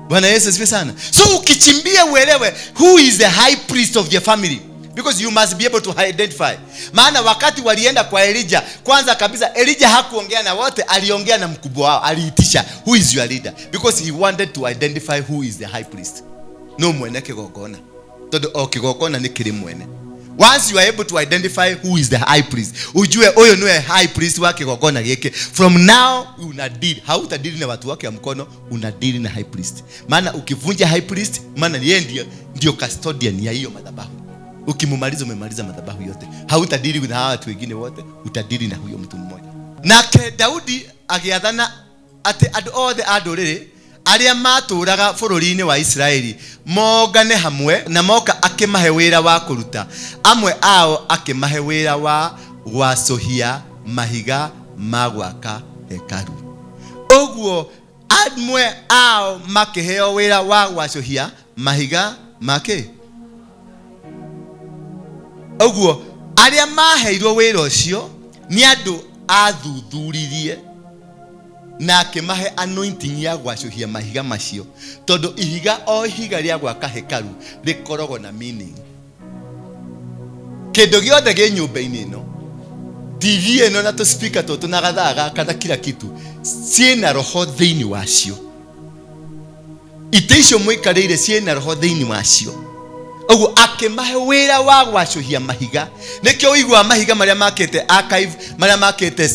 Bwana Yesu asifiwe sana. So ukichimbia uelewe who is the high priest of your family, because you must be able to identify. Maana wakati walienda kwa Elijah, kwanza kabisa Elijah hakuongea na wote, aliongea na mkubwa wao, aliitisha who is your leader, because he wanted to identify who is the high priest. No mwene kigongona, tondu o kigongona ni kiri mwene. Once you are able to identify who is the high priest, ujue huyo niwe high priest wa kigongona giki. From now una deal, hauta deal na watu wake wa mkono, una deal na high priest. Maana ukivunja high priest, maana yeye ndio custodian ya hiyo madhabahu. Ukimumaliza umemaliza madhabahu yote. Hautadili na hawa watu wengine wote, utadili na huyo mtu mmoja. Nake Daudi agiathana ati andu othe a ndũrĩrĩ arĩa matũũraga bũrũri-inĩ wa Isiraeli mongane hamwe, na moka akĩmahe wĩra wa kũruta. Amwe ao akĩmahe wĩra wa gwacũhia mahiga ma gwaka hekaru. Ũguo amwe ao makĩheo wĩra wa gwacũhia mahiga make. Ũguo arĩa maheirwo wĩra ũcio nĩ andũ athuthuririe na akĩmahe anointing ya gwacũhia mahiga macio, tondũ ihiga o ihiga rĩa gwaka hekaru rĩkoragwo na meaning. Kĩndũ gĩothe gĩ nyũmba-inĩ ĩno, TV ĩno na tũ-speaker tũtũ na gathaa gaka na kila kitu, ciĩna roho thĩinĩ wacio. Itĩ icio mũikarĩire ciĩna roho thĩinĩ wacio. Ũguo akĩmahe wĩra wa gwacũhia mahiga. Nĩkĩo ũiguaga mahiga marĩa makĩte archive, marĩa makĩte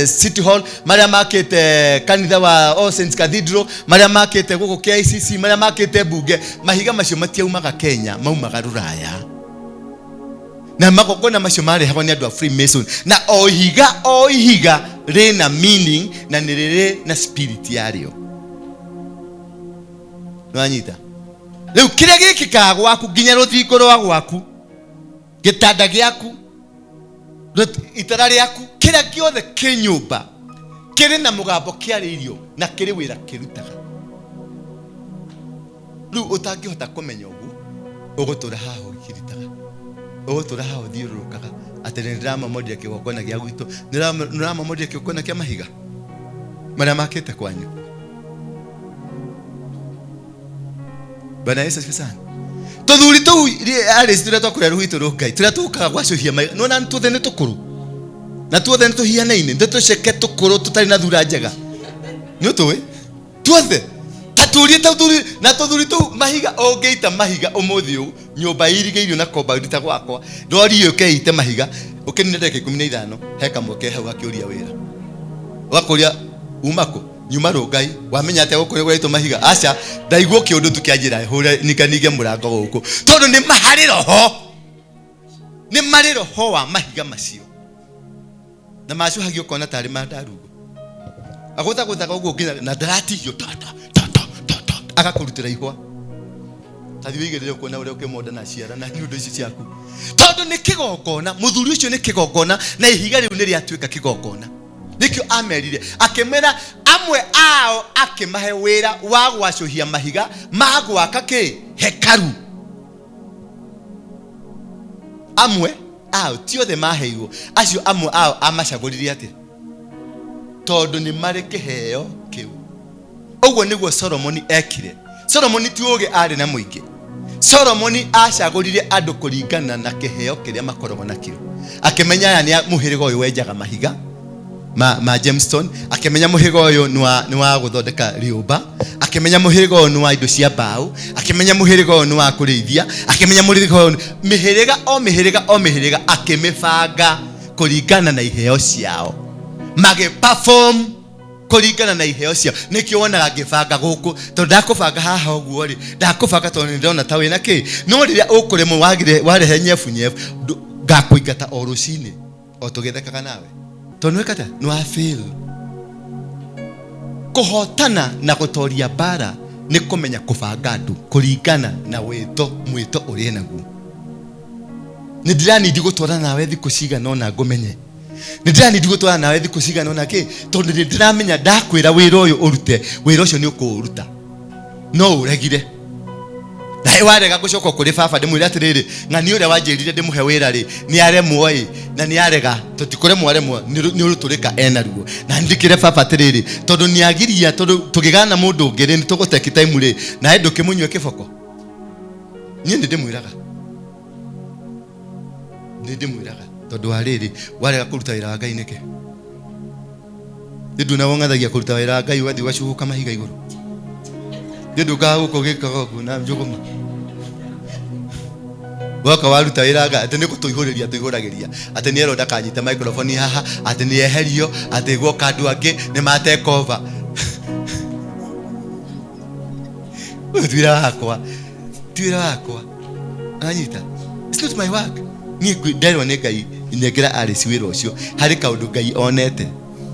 City Hall, marĩa makĩte kanitha wa All Saints Cathedral, marĩa makĩte gũkũ KICC, marĩa makĩte mbunge, mahiga macio matiaumaga Kenya, maumaga Rũraya. Na magongona macio marehagwo nĩ andũ a Freemason. Na o ihiga o ihiga rĩna meaning na nĩ rĩrĩ na spirit yarĩo. Nĩwanyita? Rĩu kĩrĩa gĩkĩkaga gwaku nginya rũthingo rwa gwaku, gĩtanda gĩaku, itara rĩaku, kĩrĩa gĩothe kĩ nyũmba kĩrĩ na mũgambo kĩarĩirio na kĩrĩ wĩra kĩrutaga. Rĩu ũtangĩhota kũmenya ũguo, ũgũtũra haha ũkiritaga, ũgũtũra haha ũthiũrũrũkaga atĩ nĩ ndĩramomorire kĩgongona gĩa gwitũ, nĩũramomorire kĩgongona kĩa mahiga marĩa makĩte kwanyu. Bwana Yesu asifiwe sana. Tũthuri tũu arĩ tũrĩa twakũrĩa rũhitũ rũ Ngai, tũrĩa tũkaga gwacũhia mahiga, nĩwona tuothe nĩ tũkũrũ na tuothe nĩ tũhianaine, nĩ tũceke tũkũrũ tũtarĩ na thura njega. Nĩ ũtũĩ tuothe ta tũrie ta tũthuri na tũthuri tũu mahiga, ũngĩita mahiga ũmũthĩ ũũ nyũmba irigĩirio na compound ta gwakwa, ndwari yũke ĩite mahiga, ũkĩnina ndagĩka ikũmi na ithano, he kamwe ke hau gakĩũria wĩra. Ũgakũria uma kũ? Nyuma Rũngai. Wamenya atĩa gũkũ nĩ kũraitwo mahiga? Aca, ndaigua kĩũndũ tu kĩanjĩra hũre nikanige mũrango gũkũ, tondũ nĩ marĩ roho, nĩ marĩ roho wa mahiga macio, na macũhagio ũkona tarĩ ma ndarungo. Agũthagũthaga ũguo nginya na ndaratihio ta ta ta ta ta ta, agakũrutĩra ihũa. Tathi wĩigĩrĩre ũkuona ũrĩa ũkĩmonda na ciara na nyundo ici ciaku, tondũ nĩ kĩgongona. Mũthuri ũcio nĩ kĩgongona, na ihiga rĩu nĩ rĩatuĩka kĩgongona. Nĩkĩo amerire, akĩmera amwe ao akĩmahe wĩra wa gwacũhia mahiga ma gwaka kĩ hekaru. Amwe ao ti othe maheirwo, acio amwe ao amacagũririe atĩa? Tondũ nĩ marĩ kĩheo kĩu. Ũguo nĩguo Solomoni ekire. Solomoni ti ũũgĩ arĩ na mũingĩ, Solomoni acagũrire andũ kũringana na kĩheo kĩrĩa makoragwo nakĩo. Akĩmenya aya nĩ mũhĩrĩga ũyũ wenjaga mahiga ma gemstone, akĩmenya mũhĩrĩga ũyũ nĩ wa gũthondeka rĩũmba, akĩmenya mũhĩrĩga ũyũ nĩ wa indo cia mbaũ, akĩmenya mũhĩrĩga ũyũ nĩ wa kũrĩithia, akĩmenya mũhĩrĩga ũyũ, mĩhĩrĩga o mĩhĩrĩga o mĩhĩrĩga akĩmĩbanga kũringana na iheo ciao, magĩ perform kũringana na iheo ciao. Nĩkĩo wonaga ngĩbanga gũkũ, tondũ ndakũbanga haha ũguo rĩ, ndakũbanga tondũ nĩ ndĩrona ta wĩna kĩ. No rĩrĩa ũkũremwo wagire warehe nyebu nyebu, ngakũingata o rũcinĩ o tũgĩthekaga nawe, tondũ nĩweka atĩa? Nĩ wa fail. Kũhotana na gũtoria mbara nĩ kũmenya kũbanga andũ kũringana na wĩto mwĩto ũrĩa naguo. Nĩ ndĩranindi gũtwarana nawe thikũ cigana ũna ngũmenye, nĩ ndĩranindi gũtwarana nawe thikũ cigana ũna kĩ, tondũ nĩ ndĩramenya ndakwĩra wĩra ũyũ ũrute, wĩra ũcio nĩ ũkũũruta, no ũregire. Na he warega gũcoka kũrĩ baba ndĩmwĩre atĩrĩrĩ, ng'ani ũrĩa wanjĩrire ndĩmũhe wĩra rĩ, nĩ aremwo ĩ, na nĩ arega, tũtikũremwo aremwo, nĩ ũrũtũrĩka ena ruo. Na ndĩkĩre baba atĩrĩrĩ, tondũ nĩ agiria, tondũ tũngĩgana mũndũ ũngĩ rĩ, nĩ tũgũteki time rĩ, nawe ndũkĩmũnyue kĩboko. Niĩ nĩ ndĩmwĩraga, nĩ ndĩmwĩraga, tondũ wa rĩrĩ, warega kũruta wĩra wa Ngai nĩkĩ? Nĩ nduona wong'athagia kũruta wĩra wa Ngai ũgathiĩ ũgacuhũka mahiga igũrũ. Nĩ ndũkaga gũkũ ũgĩkaga ũguo na njũgũma. Woka waruta wĩra Ngai, atĩ nĩ gũtũihũrĩria tũihũragĩria, atĩ nĩ erwo ndakanyite microphone haha, atĩ nĩ eherio, atĩ guoka andũ angĩ nĩ ma take over. Ũyũ ti wĩra wakwa, ti wĩra wakwa. Anyita, it's not my work. Niĩ nderwo nĩ Ngai nengera Alice wĩra ũcio, harĩ kaũndũ Ngai onete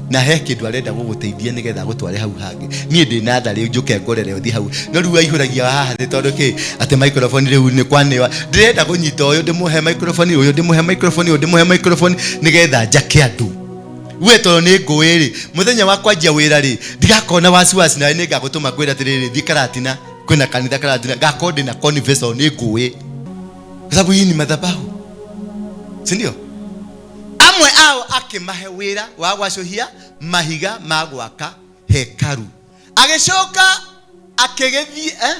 na he kĩndũ arenda gũgũteithia nĩgetha agũtware hau hangĩ. Niĩ ndĩ natharĩ njũke ngũrere ũthiĩ hau, no rĩu aihũragia haha nĩ tondũ kĩ, atĩ microphone rĩu nĩ kwanĩwa. Ndĩrenda kũnyita ũyũ ndĩmũhe microphone, ũyũ ndĩmũhe microphone, ũyũ ndĩmũhe microphone nĩgetha njake andũ. We tondũ nĩ ngũĩ rĩ, mũthenya wa kwanjia wĩra rĩ, ndigakorwo na wasiwasi nawe, nĩ ngagũtũma ngwĩre atĩrĩrĩ, thiĩ Karatina, kwĩna kanitha Karatina, ngakorwo ndĩna confidence tondũ nĩ ngũĩ, kwa sababu hii ni madhabahu, si ndio? Amwe ao akĩmahe wĩra wa gwacũhia mahiga ma gwaka hekaru, agĩcoka akĩgĩthiĩ,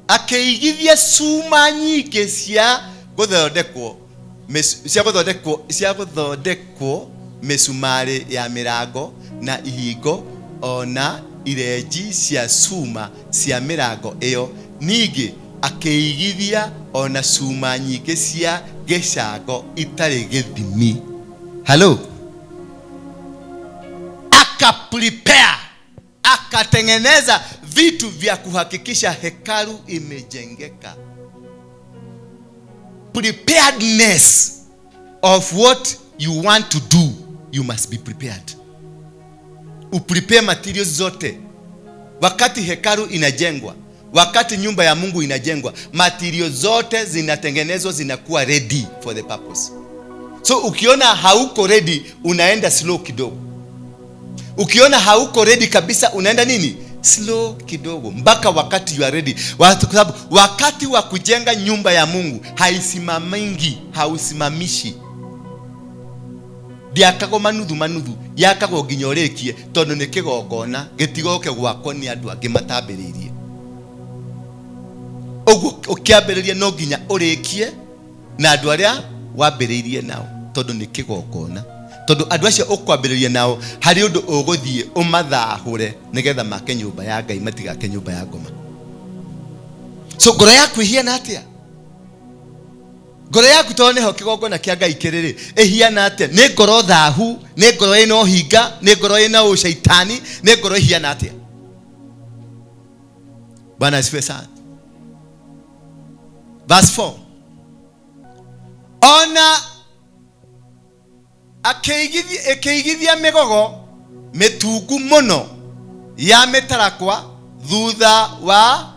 akĩigithia cuma nyingĩ cia gũthondekwo cia gũthondekwo mĩcumarĩ ya mĩrango na ihingo, ona irenji cia cuma cia mĩrango ĩyo. Ningĩ akĩigithia ona cuma nyingĩ cia gĩcango itarĩ gĩthimi. Hello, aka prepare, akatengeneza vitu vya kuhakikisha hekalu imejengeka. Preparedness of what you want to do, you must be prepared. Uprepare materials zote. Wakati hekalu inajengwa, wakati nyumba ya Mungu inajengwa, materials zote zinatengenezwa, zinakuwa ready for the purpose. So ukiona hauko ready, unaenda slow kidogo. Ukiona hauko ready kabisa, unaenda nini? Slow kidogo mpaka wakati you are ready. Kwa sababu wakati wa kujenga nyumba ya Mungu haisimamingi, hausimamishi. Ndiakagwo manuthu manuthu, yakagwo nginya ũrĩkie, tondũ nĩ kĩgongona gĩtigoke gwakwo nĩ andũ angĩ matambĩrĩirie. Ũguo ũkĩambĩrĩria no nginya ũrĩkie na andũ arĩa wambĩrĩirie nao, tondũ nĩ kĩgongona. Tondũ andũ acio ũkwambĩrĩria nao harĩ ũndũ ũgũthiĩ ũmathahũre nĩgetha make nyũmba ya Ngai, matigake nyũmba ya ngoma. So ngoro yaku ĩhiana atĩa? Ngoro yaku tondũ nĩho kĩgongona kĩa Ngai kĩrĩ rĩ, ĩhiana atĩa? Nĩ ngoro thahu, nĩ ngoro ĩna ũhinga, nĩ ngoro ĩna ũcaitani, nĩ ngoro ĩhiana atĩa? Bwana asifiwe sana. Verse 4. Ona ĩkĩigithia mĩgogo mĩtungu mũno ya mĩtarakwa thutha wa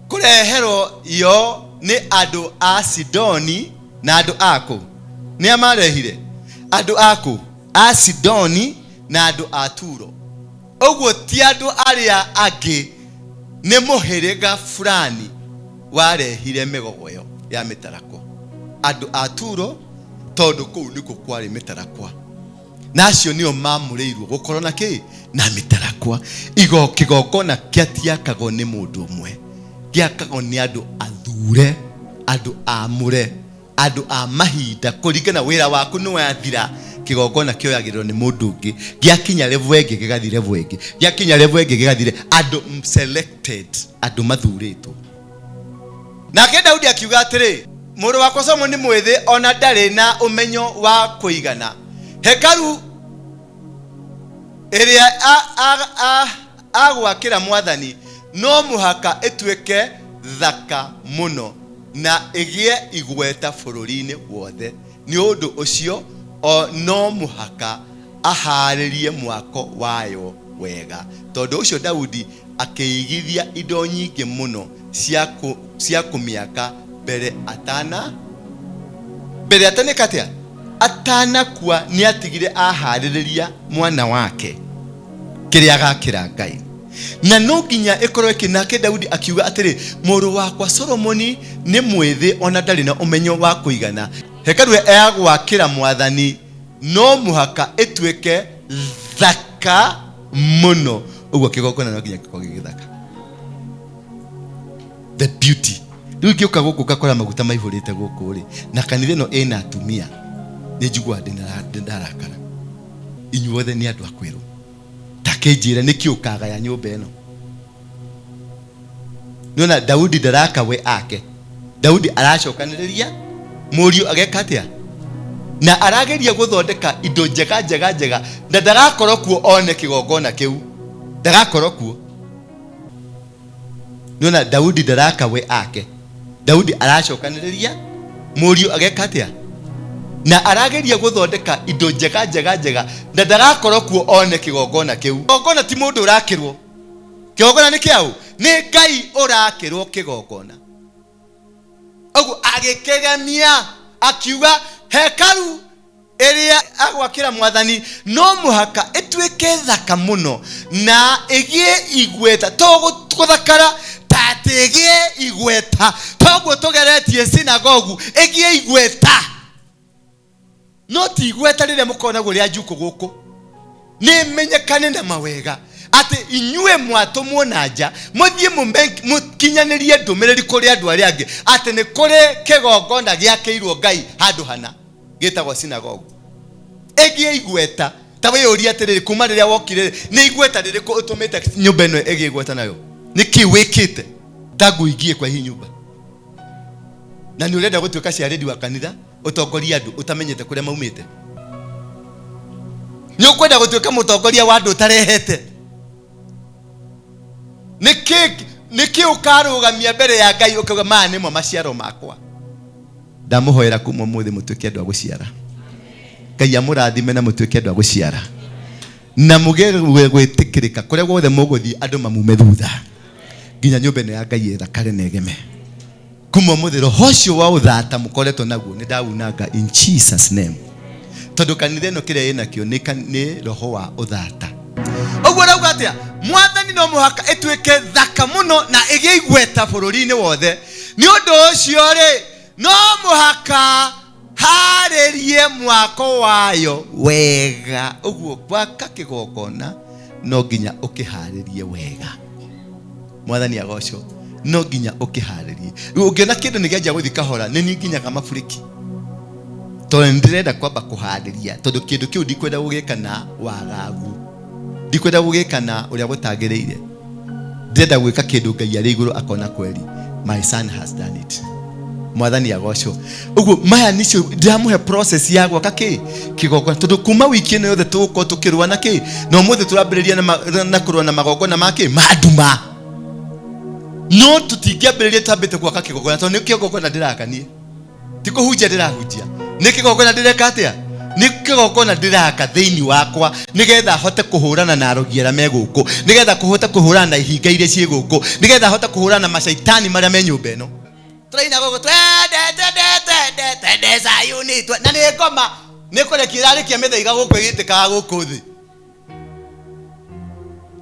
kũreherwo yo nĩ andũ a Sidoni na andũ a kũ? Nĩ a marehire? Andũ a kũ? A Sidoni na andũ a Turo. Ũguo ti andũ arĩa angĩ, nĩ mũhĩrĩga fulani warehire mĩgogo ĩyo ya mĩtarakwa. Andũ a Turo, tondũ kũu nĩkuo kwarĩ mĩtarakwa, na acio nĩo mamũrĩirwo gũkorwo na kĩ? Na mĩtarakwa. Igo kĩgongona kĩatiakagwo nĩ mũndũ ũmwe, Gĩakagwo nĩ andũ athure, andũ amũre, andũ a mahinda kũringana wĩra waku nĩ wathira. Kĩgongona kĩoyagĩrĩrwo nĩ mũndũ ũngĩ, gĩakinya level ĩngĩ gĩgathiĩ level ĩngĩ, gĩakinya level ĩngĩ gĩgathire. Andũ selected, andũ mathurĩtwo. Nake Daudi akiuga atĩrĩ, mũrũ wakwa Solomoni nĩ mwĩthĩ, ona ndarĩ na ũmenyo wa kũigana. Hekaru ĩrĩa agwakĩra Mwathani no mũhaka ĩtuĩke thaka mũno na ĩgĩe igweta bũrũri-inĩ wothe. Nĩ ũndũ ũcio o no mũhaka ahaarĩrie mwako wayo wega. Tondũ ũcio Daudi akĩigithia indo nyingĩ mũno cia kũmĩaka mbere atana mbere ataneka atĩa atanakua. Nĩ atigire aharĩrĩria mwana wake kĩrĩa agakĩra Ngai, na no nginya ĩkorwo ĩkĩ. Nake Daudi akiuga atĩrĩ, mũrũ wakwa Solomoni nĩ mwĩthĩ, ona ndarĩ na ũmenyo wa kũigana. Hekaru ya gwakĩra Mwathani no mũhaka ĩtuĩke thaka mũno. Ũguo kĩgongona no nginya gĩkorwo gĩ gĩthaka, the beauty. Rĩu ingĩũka gũkũ ngakora maguta maihũrĩte gũkũ rĩ, na kanitha ĩno ĩna atumia, nĩ njiguaga ndĩ ndarakara. Inyuothe nĩ andũ a kwĩrwo, takĩnjĩra nĩkĩ ũkagaya nyũmba ĩno. Nĩona Daudi ndaraka we ake. Daudi aracokanĩrĩria mũriũ ageka atĩa, na arageria gũthondeka indo njega njega njega, na ndagakorwo kuo one kĩgongona kĩu, ndagakorwo kuo. Nĩona Daudi ndaraka we ake. Daudi aracokanĩrĩria mũriũ ageka atĩa, na arageria gũthondeka indo njega njega njega, na ndagakorwo kuo one kĩgongona kĩu. Kĩgongona ti mũndũ ũrakĩrwo. Kĩgongona nĩ kĩaũ? Nĩ Ngai ũrakĩrwo kĩgongona. Ũguo agĩkĩgemia akiuga hekaru ĩrĩa agwakĩra Mwathani no mũhaka ĩtuĩke thaka mũno na ĩgĩe igweta. To gũthakara ta atĩ ĩgĩe igweta, toguo tũgeretie sinagogu ĩgĩe igweta, no ti igweta rĩrĩa mũkoragwo rĩa njukũ gũkũ. Nĩ menyekane na mawega atĩ inyuĩ mwatũmwo na nja mũthiĩ mũkinyanĩrie ndũmĩrĩri kũrĩ andũ arĩa angĩ atĩ nĩ kũrĩ kĩgongona gĩakĩirwo Ngai handũ hana gĩtagwo sinagogu. Ĩgĩe igweta. Ta wĩyũrie atĩrĩrĩ, kuma rĩrĩa wokire nĩ igweta rĩrĩkũ ũtũmĩte nyũmba ĩno ĩgĩe igweta nayo? Nĩkĩ wĩkĩte tangu uingie kwa hii nyumba? Na nĩ ũrenda gũtuĩka ciarĩri wa kanitha, ũtongorie andũ ũtamenyete kũrĩa maumĩte? Nĩ ũkwenda gũtuĩka mũtongoria wa andũ ũtarehete? Nĩkĩ ũkarũgamia mbere ya Ngai ũkauga maya nĩmo maciaro makwa? Ndamũhoera kuma ũmũthĩ mũtuĩke andũ a gũciara. Ngai amũrathime na mũtuĩke andũ a gũciara, na mũgĩe gwĩtĩkĩrĩka kũrĩa guothe mũgũthiĩ, andũ mamume thutha nginya nyũmba ĩno ya Ngai ĩthakare na ĩgeme. Kuma ũmũthĩ roho ũcio wa ũthata mũkoretwo naguo nĩ ndawunanga in Jesus name, tondũ kanitha ĩno kĩrĩa ĩnakĩo nĩ roho wa ũthata. Ũguo ũrauga atĩa? Mwathani no mũhaka ĩtuĩke thaka mũno na ĩgĩe igweta bũrũri-inĩ wothe. Nĩ ũndũ ũcio rĩ, no mũhaka harĩrie mwako wayo wega. Ũguo gwaka kĩgongona no nginya ũkĩharĩrie wega. Mwathani agocwo. No nginya ũkĩharĩrie. Rĩu ũngĩona kĩndũ nĩ kĩanjia gũthiĩ kahora, nĩ niĩ nginyaga maburĩki, tondũ nĩ ndĩrenda kwamba kũharĩria, tondũ kĩndũ kĩu ndikwenda gũgĩka na wagagu, ndikwenda gũgĩka na ũrĩa gũtagĩrĩire. Ndĩrenda gwĩka kĩndũ Ngai arĩ igũrũ akona kweri, my son has done it. Mwathani agocwo. Ũguo maya nĩcio ndĩramũhe process ya gwaka kĩ kĩgongona, tondũ kuma wiki ĩno yothe tũgũkorwo tũkĩrũa na kĩ, na ũmũthĩ tũrambĩrĩria na kũrũa na magongona ma kĩ, ma nduma. No tũtingĩambĩrĩria twambĩte gwaka kĩgongona, tondũ nĩ kĩgongona ndĩraka niĩ, ti kũhunjia ndĩrahunjia, nĩ kĩgongona ndĩreka atĩa, nĩ kĩgongona ndĩraka thĩinĩ wakwa, nĩgetha hote kũhũrana na arogi arĩa me gũkũ, nĩgetha kũhote kũhũrana na ihinga iria ciĩ gũkũ, nĩgetha hote kũhũrana na macaitani marĩa me nyũmba ĩno. Tũraina gũkũ twende twende twende twende Zayuni na nĩ ngoma nĩ kũrekia ĩrarekia mĩthaiga gũkũ ĩgĩtĩkaga gũkũ thĩ.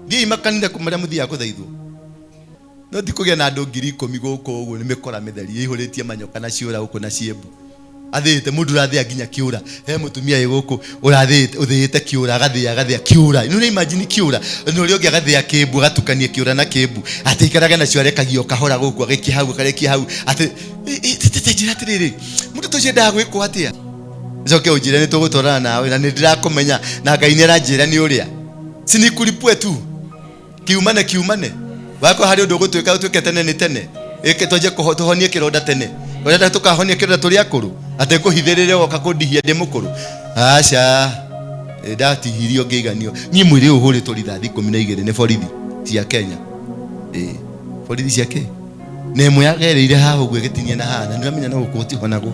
Thiĩi makanitha marĩa mũthiaga kũthaithwo, no ti kũgĩa na andũ 10,000 gũkũ ũguo. Nĩ mĩkora mĩtheri ĩihũrĩtie manyoka na ciũra gũkũ na ciĩmbu. Athĩĩte mũndũ ũrathĩa nginya kĩũra. He mũtumia wĩ gũkũ ũrathĩĩte ũthĩĩte kĩũra agathĩa agathĩa kĩũra. Nĩ ũra imagine kĩũra. Na ũrĩa ũngĩ agathĩa kĩmbu agatukania kĩũra na kĩmbu. Atĩ aikarage nacio arekagia o kahora gũkũ agaikia hau akarekia hau. Atĩ njĩra atĩrĩrĩ, mũndũ ta ũcio endaga gwĩkwo atĩa? Ũcoke ũnjĩre nĩ tũgũtwarana nawe na nĩ ndĩrakũmenya na Ngai nĩ aranjĩra nĩ ũrĩa. Si nikulipue tu. Kiumane kiumane. Wakorwo harĩ ũndũ ũgũtuĩka ũtuĩke tene nĩ tene. Ĩke twanjie tũhonie kĩronda tene. Ũrenda tũkahonia kĩronda tũrĩ akũrũ? Atĩ ngũhithĩrĩre woka kũndihia ndĩ mũkũrũ? Aca. Ndatihirio ngĩiganio. Niĩ mwĩrĩ ũyũ ũhũrĩtwo rithathi 12 nĩ borithi cia Kenya. Ĩĩ. Borithi cia kĩ? Na ĩmwe yagereire haha ũguo ĩgĩtinia na haha na nĩũramenya no gũkũ gũtihonagwo.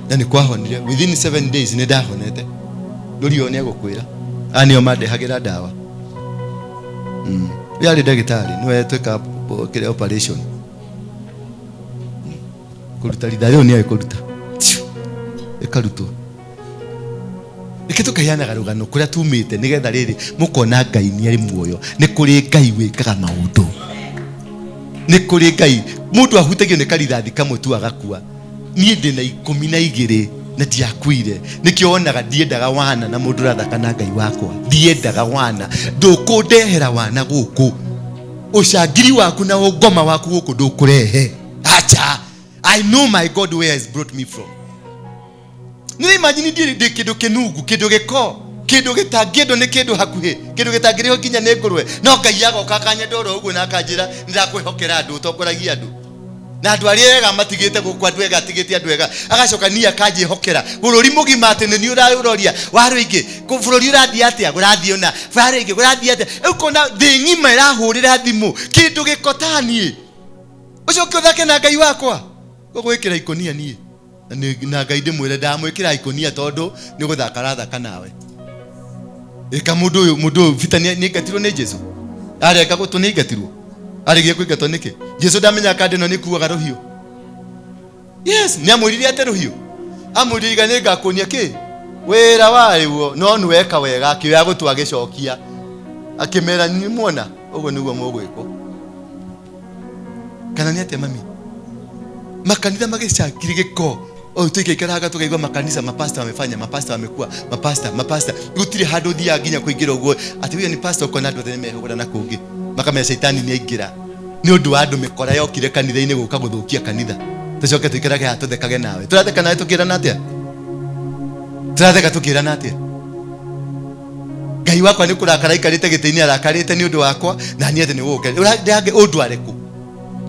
Na nĩ kwahonire. Within 7 days nĩ ndahonete. Ndũri ũyũ nĩ egũkwĩra. Aya nĩo mandehagĩra ndawa. Ũyũ arĩ ndagĩtarĩ nĩwe twĩkaga kĩrĩa operation. Kũruta rithathi rĩu nĩoĩ kũruta. Ĩkarutwo. Reke tũkaheanaga rũgano kũrĩa tumĩte nĩgetha rĩrĩ mũkona Ngai nĩ arĩ muoyo. Nĩ kũrĩ Ngai wĩkaga maũndũ. Nĩ kũrĩ Ngai. Mũndũ ahutagio nĩ karithathi kamwe tu agakua. Niĩ ndĩna 12 na ndiakuire. Nĩkĩo wonaga ndiendaga wana na mũndũ ũrathaka na Ngai wakwa. Ndiendaga wana. Ndũkũndehera wana gũkũ. Ũcangiri waku na ũngoma waku gũkũ ndũkũrehe. Acha. I know my God where has brought me from. Nĩ imagine ndiĩ ndĩ kĩndũ kĩnungu, kĩndũ gĩko, kĩndũ gĩtangĩendwo nĩ kĩndũ hakuhĩ, kĩndũ gĩtangĩrĩhwo nginya nĩ ngũrwe. No Ngai agoka akanyenda oro ũguo na akanjĩra nĩ ndakwĩhokera andũ ũtongoragie andũ. Na andũ arĩa ega matigĩte gũkũ, andũ ega atigĩte andũ ega. Agacoka niĩ akanjĩhokera bũrũri mũgima atĩ nĩ niĩ ũraũroria wa rũingĩ. Bũrũri ũrathiĩ atĩa? Ũrathiĩ ũna. Wa rũingĩ ũrathiĩ atĩa? Rĩu ũkona thĩ ng'ima ĩrahũrĩra thimũ kĩndũ gĩko ta niĩ. Ũcoke ũthake na Ngai wakwa. Ngũgwĩkĩra ikũnia niĩ. Na Ngai ndĩmwĩre ndamwĩkĩra ikũnia tondũ nĩ gũthaka arathaka nawe. Ĩka mũndũ ũyũ, mũndũ ũyũ Peter nĩ aingatirwo nĩ Jesu. Arenga gũtũ nĩ aingatirwo. Aregire kũingatwo nĩkĩ? Jesu ndamenyaga kandĩ ĩno nĩ ĩkuaga rũhiũ. Yes, nĩ amwĩrire ate rũhiũ. Amwĩrire iga nĩ ngakuonia kĩ? Wĩra warĩguo, no nĩ weka wega, akĩoya gũtũ agĩcokia. Akĩmera nĩ muona, ũguo nĩguo mũgwĩkwo. Kana nĩ atĩa mami? Makanitha magĩcangire gĩko. O tũikaikaraga tũkaigua makanitha mapasta wamefanya, mapasta wamekuwa, mapasta, mapasta. Gũtirĩ handũ ũthiaga nginya kũingĩra ũguo atĩ huyo ni pastor ũkona andũ othe nĩmehũgũra na kũngĩ. Makamenya caitani nĩ aingĩra. Nĩ ũndũ wa andũ mĩkora yokire kanitha-inĩ gũka gũthũkia kanitha. Tũcoke tũikarage haha tũthekage nawe. Tũratheka nawe tũkĩrana atĩa? Tũratheka tũkĩrana atĩa? Ngai wakwa nĩ kũrakara aikarĩte gĩtĩ-inĩ arakarĩte nĩ ũndũ wakwa na niĩ atĩ nĩ gũgũkenia. Ũrandĩange ũndware kũ?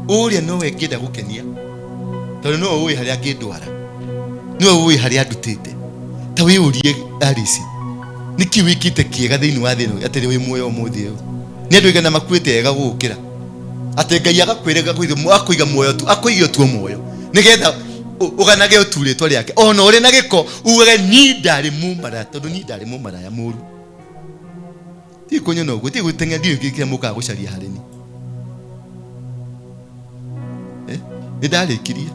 Ũrĩa nowe ngĩenda gũkenia. Tondũ nowe ũĩ harĩa angĩndwara. Nowe ũĩ harĩa andutĩte. Ta wĩyũrie Alice, nĩkĩ wĩkĩte kĩega thĩinĩ wa thĩ ĩno atĩ wĩ muoyo ũmũthĩ ũyũ? Nĩ andũ aigana makuĩte ega gũgũkĩra? Atĩ Ngai agakwĩra akũiga muoyo tu, akũige tu muoyo. Nĩgetha ũganage tu rĩtwa rĩake. Ona ũrĩ na gĩko, ugage niĩ ndarĩ mũmaraya, tondũ niĩ ndarĩ mũmaraya mũru. Ti kũnyona ũguo, ti gũteng'era, ndiũĩ kĩrĩa mũkaga gũcaria harĩ niĩ. Nĩ ndarĩkirie.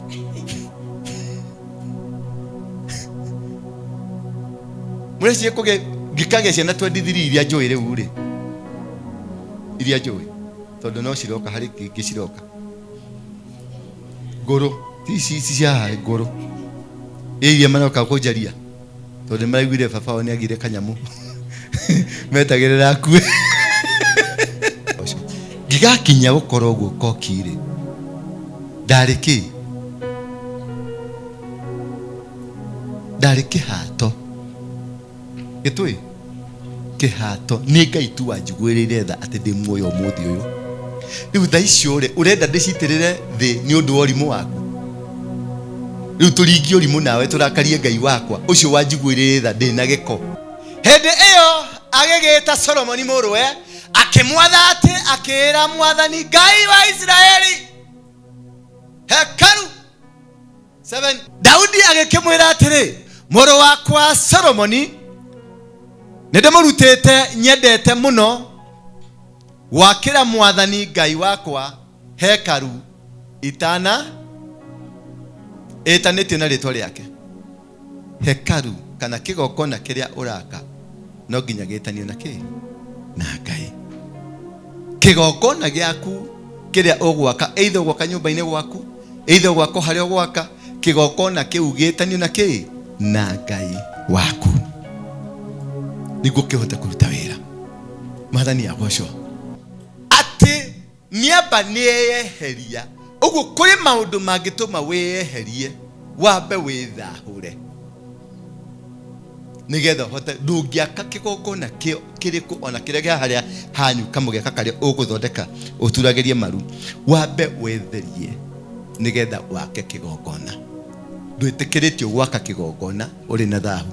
Mũreciria kũgĩa, ngĩkagĩa ciana 23 iria njũĩ rĩu rĩ, iria njũĩ, tondũ no ciroka harĩ kĩngĩ ciroka. Ngũrũ, ti ici ici cia haha ngũrũ. Ĩ iria maroka kũnjaria, tondũ nĩ maraiguire baba wao nĩ agire kanyamũ. Metagĩrĩra akue. Ngĩgakinya gũkorwo ũguo koki rĩ, ndarĩ kĩ? Ndarĩ kĩhato. Gĩtũĩ? Kĩhato. Nĩ Ngai tu wanjiguĩrĩire tha atĩ ndĩ muoyo ũmũthĩ ũyũ. Rĩu tha icio rĩ, ũrenda ndĩcitĩrĩre thĩ nĩ ũndũ wa ũrimũ waku? Rĩu tũringie ũrimũ nawe tũrakarie Ngai wakwa ũcio wanjiguĩrĩire tha ndĩ na gĩko. Hĩndĩ ĩyo agĩgĩĩta Solomoni mũrũwe, akĩmwatha atĩ akĩĩra Mwathani Ngai wa Isiraeli hekaru 7 Daudi agĩkĩmwĩra atĩrĩ, mũrũ wakwa Solomoni nĩ ndĩmũrutĩte nyendete mũno gwakĩra Mwathani Ngai wakwa hekaru itana ĩtanĩtio na rĩtwa rĩake. Hekaru kana kĩgongona kĩrĩa ũraka no nginya gĩtanio na kĩ? Na Ngai. Kĩgongona gĩaku kĩrĩa ũgwaka, either ũgwaka nyũmba-inĩ gwaku, either ũgwaka harĩa ũgwaka, Kĩgongona kĩu gĩtanio na kĩ na Ngai waku nĩguo kĩhote kũruta wĩra. Mwathani agocwo. Atĩ nĩamba nĩeyeheria. Ũguo kũrĩ maũndũ mangĩtũma wĩyeherie, wambe wĩthahũre nĩgetha ũhote. Ndũngĩaka kĩgongona kĩrĩkũ ona kĩrĩa kĩa harĩa hanyu kamũgeka karĩa ũgũthondeka ũturagĩrie maru, wambe wĩtherie nĩgetha wake kĩgongona. Ndwĩtĩkĩrĩtio gwaka kĩgongona ũrĩ na thahu,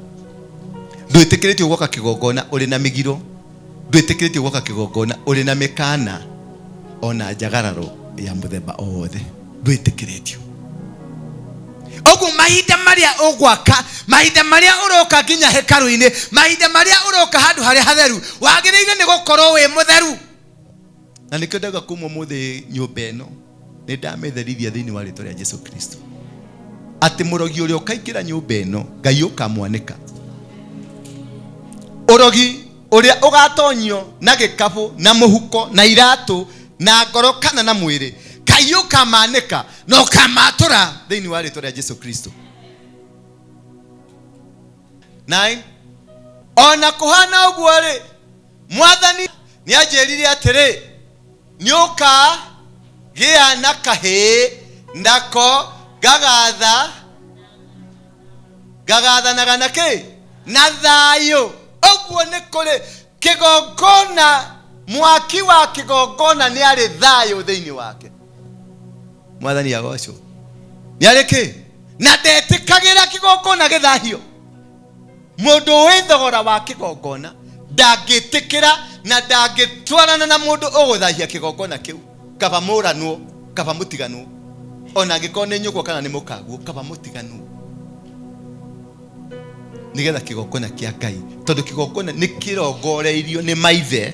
ndwĩtĩkĩrĩtio gwaka kĩgongona ũrĩ na mĩgiro, ndwĩtĩkĩrĩtio gwaka kĩgongona ũrĩ na mĩkana ona njagararo ya mũthemba o wothe, ndwĩtĩkĩrĩtio. Ũguo mahinda marĩa ũgwaka, mahinda marĩa ũroka nginya hekarũ-inĩ, mahinda marĩa ũroka handũ harĩa hatheru, wagĩrĩire nĩ gũkorwo wĩ mũtheru. Na nĩkĩo ndauga kuma ũmũthĩ nyũmba ĩno nĩ ndamĩtherithia thĩinĩ wa rĩtwa rĩa Jesu Kristo, atĩ mũrogi ũrĩa ũkaingĩra nyũmba ĩno Ngai ũkamwanĩka. Ũrogi ũrĩa ũgatonyio na gĩkabũ na mũhuko na iratũ na ngoro kana na mwĩrĩ, Ngai ũkamanĩka na ũkamatũra thĩinĩ wa rĩtwa rĩa Jesu Kristo. 9 Ona kũhana ũguo rĩ, Mwathani nĩanjĩrire atĩrĩ, nĩũkagĩa na kahĩĩ, nako gagathanaga na kĩ na thayũ. Ũguo nĩ kũrĩ kĩgongona, mwaki wa kĩgongona nĩ arĩ thayũ thĩinĩ wake. Mwathani agocwo. Nĩ arĩ kĩ na ndetĩkagĩra kĩgongona gĩthahio. Mũndũ wĩ thogora wa kĩgongona ndangĩtĩkĩra na ndangĩtwarana na mũndũ ũgũthahia kĩgongona kĩu. Kaba mũranwo, kaba mũtiganwo, ona angĩkorwo nĩ nyũkwa kana nĩ mũkaguo, kaba mũtiganwo, nĩgetha kĩgongona kĩa Ngai, tondũ kĩgongona nĩ kĩrongoreirio nĩ maithe.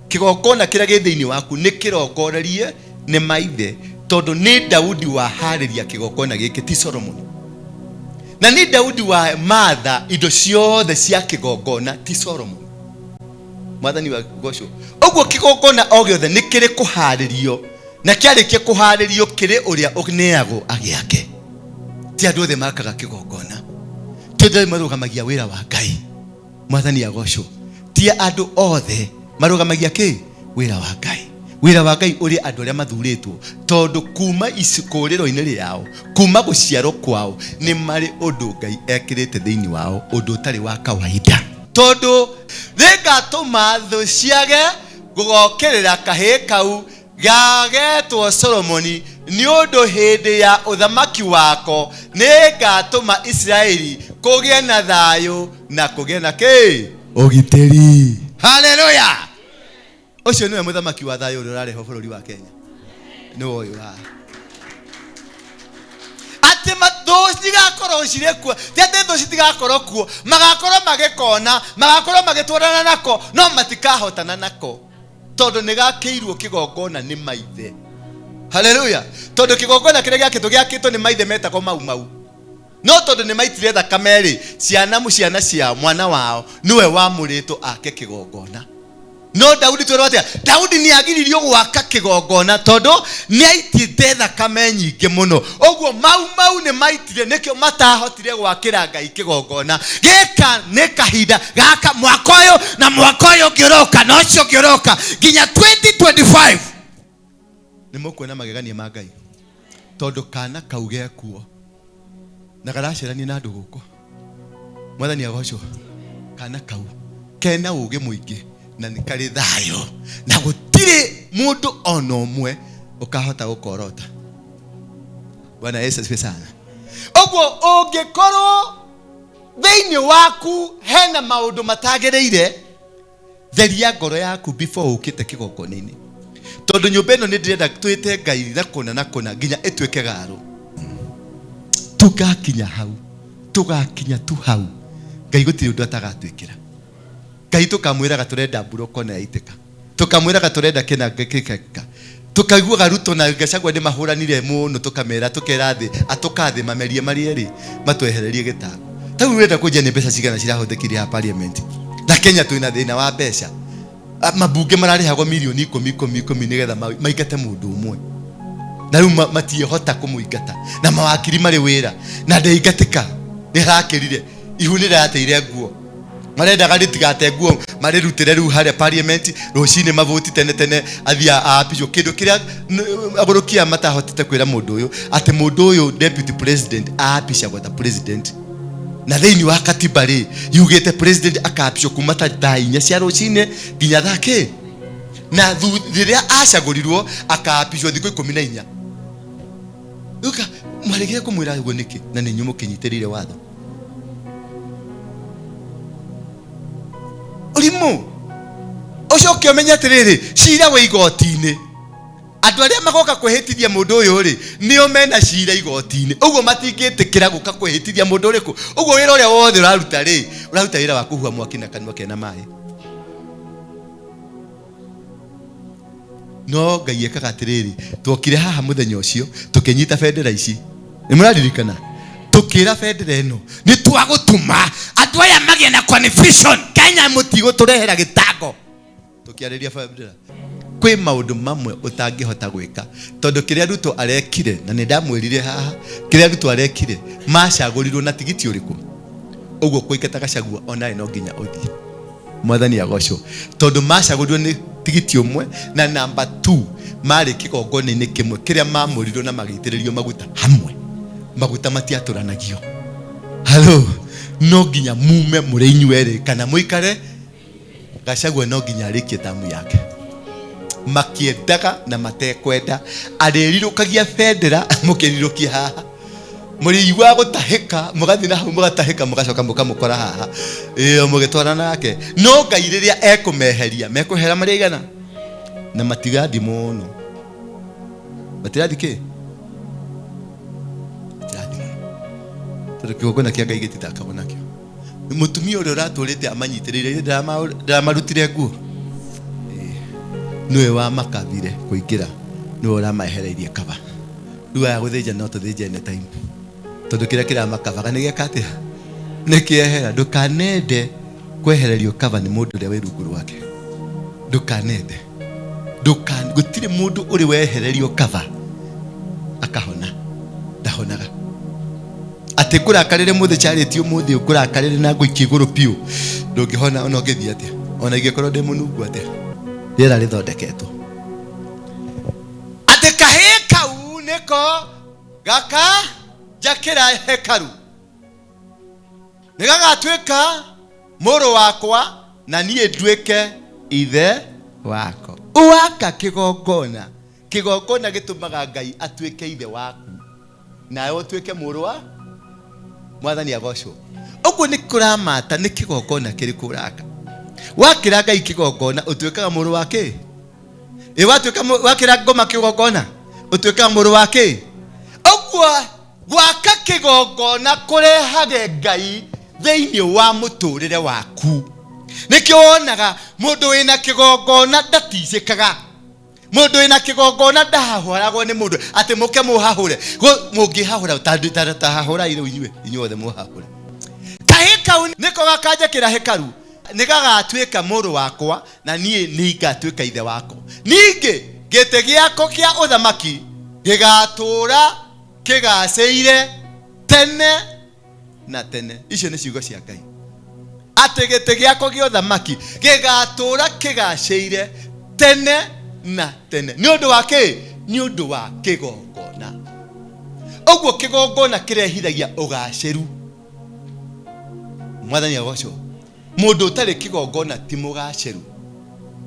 Kĩgongona kĩrĩa gĩ thĩinĩ waku nĩ kĩrongorerie nĩ maithe, tondũ nĩ Daudi waharĩria kĩgongona gĩkĩ, ti Solomoni. Na nĩ Daudi wa matha indo ciothe cia kĩgongona, ti Solomoni. Mwathani wa gocwo. Ũguo kĩgongona o gĩothe nĩ kĩrĩ kũharĩrio, na kĩarĩkia kũharĩrio kĩrĩ ũrĩa ũneagwo agĩake. Ti andũ othe makaga kĩgongona, ti andũ othe marũgamagia wĩra wa Ngai. Mwathani agocwo. Ti andũ othe marũgamagia kĩ wĩra wa Ngai. Wĩra wa Ngai ũrĩ andũ arĩa mathurĩtwo, tondũ kuma ikũrĩro-inĩ rĩao, kuma gũciarwo kwao, nĩ marĩ ũndũ Ngai ekĩrĩte thĩinĩ wao, ũndũ ũtarĩ wa kawaida. Tondũ nĩngatũma thũ ciage gũgokĩrĩra kahĩĩ kau gagetwo Solomoni, nĩ ũndũ hĩndĩ ya ũthamaki wako nĩngatũma Isiraeli kũgĩe na thayũ na kũgĩe na kĩ ũgitĩri. Haleluya! Ũcio nĩwe mũthamaki wa thayũ ũrĩa ũrarehwo bũrũri wa Kenya, nĩwe ũyũ haha. Atĩ thũ citigakorwo cirĩ kuo, ti atĩ thũ citigakorwo kuo, magakorwo magĩkona, magakorwo magĩtwarana nako, no matikahotana nako, tondũ nĩ gakĩirwo kĩgongona nĩ maithe. Haleluya! Tondũ kĩgongona kĩrĩa gĩakĩtwo gĩakĩtwo nĩ maithe metagwo Mau Mau, no tondũ nĩ maitire thakame rĩ, ciana cia mwana wao nĩwe wamũrĩtwo ake kĩgongona. No Daudi twerwo atĩa? Daudi nĩ agiririo gwaka kĩgongona tondũ nĩ aitĩte thakame nyingĩ mũno. Ũguo Mau Mau nĩ maitire, nĩkĩo matahotire gwakĩra Ngai kĩgongona. Gĩka nĩ kahinda gaka, mwaka ũyũ na mwaka ũyũ ũngĩ ũroka na ũcio ũngĩ ũroka nginya 2025, nĩ mũkuona magegania ma Ngai, tondũ kana kau gekuo na garacerania na andũ gũkũ. Mwathani agocwo. Kana kau kena ũgĩ mũingĩ na nĩ karĩ thayũ, na gũtirĩ mũndũ ona ũmwe ũkahota gũkorota. Bwana Yesu asifiwe sana. Ũguo ũngĩkorwo thĩinĩ waku hena maũndũ matagĩrĩire, theria ngoro yaku before ũkĩte kĩgongona-inĩ, tondũ nyũmba ĩno nĩ ndĩrenda twĩte Ngai na kũna na kũna nginya ĩtuĩke garo. Tũgakinya hau, tũgakinya tu hau, Ngai gũtirĩ ũndũ atagatwĩkĩra. Ngai tũkamwĩraga tũrenda mburoko na yaitĩka, tũkamwĩraga tũrenda kĩna gĩkeka, tũkaiguaga Ruto na Gachagua nĩ mahũranire mũno, tũkamera tũkera thĩ atũka thĩ mamerie marĩ erĩ matwehererie gĩtango. Ta rĩu ũrenda kũnjia nĩ mbeca cigana cirahũthĩkire ha parliament? Na Kenya twĩna thĩna wa mbeca. Mabunge mararĩhagwo mirioni ikũmi ikũmi ikũmi nĩgetha maingate mũndũ ũmwe. Na rĩu matiĩhota kũmũingata na mawakiri marĩ wĩra na ndeingatĩka nĩ harakĩrire ihu nĩ rĩrateire nguo marendaga rĩtigate nguo marĩrutĩre rĩu harĩa parliament rũcinĩ mavũti tene tene athiĩ aapishwo kĩndũ kĩrĩa agũrũkia matahotete kwĩra mũndũ ũyũ atĩ mũndũ ũyũ deputy president aapishagwo ta president na thĩinĩ wa katiba rĩ yugĩte president akaapishwo kuma ta thaa 4 cia rũcinĩ nginya thaa kĩ na rĩrĩa acagũrirwo akaapishwo thikũ 14. Uka mwaregire kũmwĩra ũguo nĩkĩ na nĩ inyuĩ mũkĩnyitĩrĩire watho ũrimũ ũcoke ũmenye atĩrĩrĩ cira wĩ igoti-inĩ andũ arĩa magoka kwĩhĩtithia mũndũ ũyũ rĩ nĩo mena cira igoti-inĩ ũguo matingĩtĩkĩra gũka kwĩhĩtithia mũndũ ũrĩkũ ũguo wĩra ũrĩa wothe ũraruta rĩ ũraruta wĩra wa kũhua mwaki na kanua kena maĩ no Ngai ekaga atĩrĩrĩ twokire haha mũthenya ũcio tũkĩnyita bendera ici nĩ mũraririkana tũkĩra bendera ĩno nĩ twagũtũma andũ aya magĩe na confusion Kenya mũtigũtũrehera gĩtango tũkĩarĩria bendera kwĩ maũndũ mamwe ũtangĩhota gwĩka tondũ kĩrĩa Ruto arekire na nĩ ndamwĩrire haha kĩrĩa Ruto arekire macagũrirwo na tigiti ũrĩkũ ũguo kũingata Gachagua onawe no nginya ũthiĩ mwathani agocwo tondũ macagũrirwo nĩ tigiti ũmwe na namba 2 marĩ kĩgongona-inĩ kĩmwe kĩrĩa mamũrirwo na magĩitĩrĩrio maguta hamwe maguta matiatũranagio halo no nginya mume mũrĩ inyuerĩ kana mũikare Gachagua no nginya arĩkie tamu yake makĩendaga na matekwenda arĩrirũkagia bendera mũkĩrirũkia haha mũrĩiguaga gũtahĩka mũgathiĩ na hau mũgatahĩka mũgacoka mũkamũkora haha ĩyo mũgĩtwara nake no Ngai rĩrĩa ekũmeheria mekũhera marĩ aigana na matigathiĩ mũno matirathiĩ kĩ matirathiĩ mũno tondũ kĩgongona kĩa Ngai gĩtithakagwo nakĩo mũtumia ũrĩa ũratũrĩte amanyitĩrĩire ndĩramarutire nguo nĩwe wamakabire kũingĩra nĩwe ũramaehereirie kaba rĩu aya gũthĩnja no tũthĩnje anytime tondũ kĩrĩa kĩramakabaga nĩ gĩeka atĩa nĩ kĩehera ndũkanende kwehererio kaba nĩ mũndũ ũrĩa wĩ rungu rwake ndũkanende gũtirĩ mũndũ ũrĩ wehererio kaba akahona ndahonaga atĩ ngũrakarĩre mũthĩ charĩti ũmũthĩ ngũrakarĩre na ngũikie igũrũ biũ ndũngĩhona ona ũngĩthiĩ atĩa ona ingĩkorwo ndĩ mũnungu atĩa rĩera rĩthondeketwo atĩ kahĩĩ kau nĩko gaka njakĩra hekaru nĩ gagatuĩka mũrũ wakwa na niĩ nduĩke ithe wako waka kĩgongona kĩgongona gĩtũmaga Ngai atuĩke ithe waku nawe ũtuĩke mũrũ wa mwathani agocwo ũguo nĩ kũramata nĩ kĩgongona kĩrĩkũ ũraka wakĩra Ngai kĩgongona ũtuĩkaga mũrũ wa kĩ ĩ watuĩka wakĩra ngoma kĩgongona ũtuĩkaga mũrũ wa kĩ ũguo gwaka kĩgongona kũrehage Ngai thĩinĩ wa mũtũrĩre waku nĩkĩo wonaga mũndũ wĩna kĩgongona ndaticĩkaga mũndũ wĩna kĩgongona ndahahũragwo nĩ mũndũ atĩ mũke mũhahũre mũngĩhahũra tahahũrai rĩu inyuĩ inyuothe mũhahũre kahĩ kau nĩko gakanjakĩra hekaru nĩ gagatuĩka mũrũ wakwa na niĩ nĩngatuĩka ithe wako ningĩ gĩtĩ gĩako kĩa ũthamaki gĩgatũũra kĩgacĩire tene na tene icio nĩ ciugo cia Ngai atĩ gĩtĩ gĩako gĩa ũthamaki gĩgatũũra kĩgacĩire tene na tene nĩ ũndũ wa kĩ nĩ ũndũ wa kĩgongona ũguo kĩgongona kĩrehithagia ũgacĩru mwathani agocwo mũndũ ũtarĩ kĩgongona ti mũgacĩru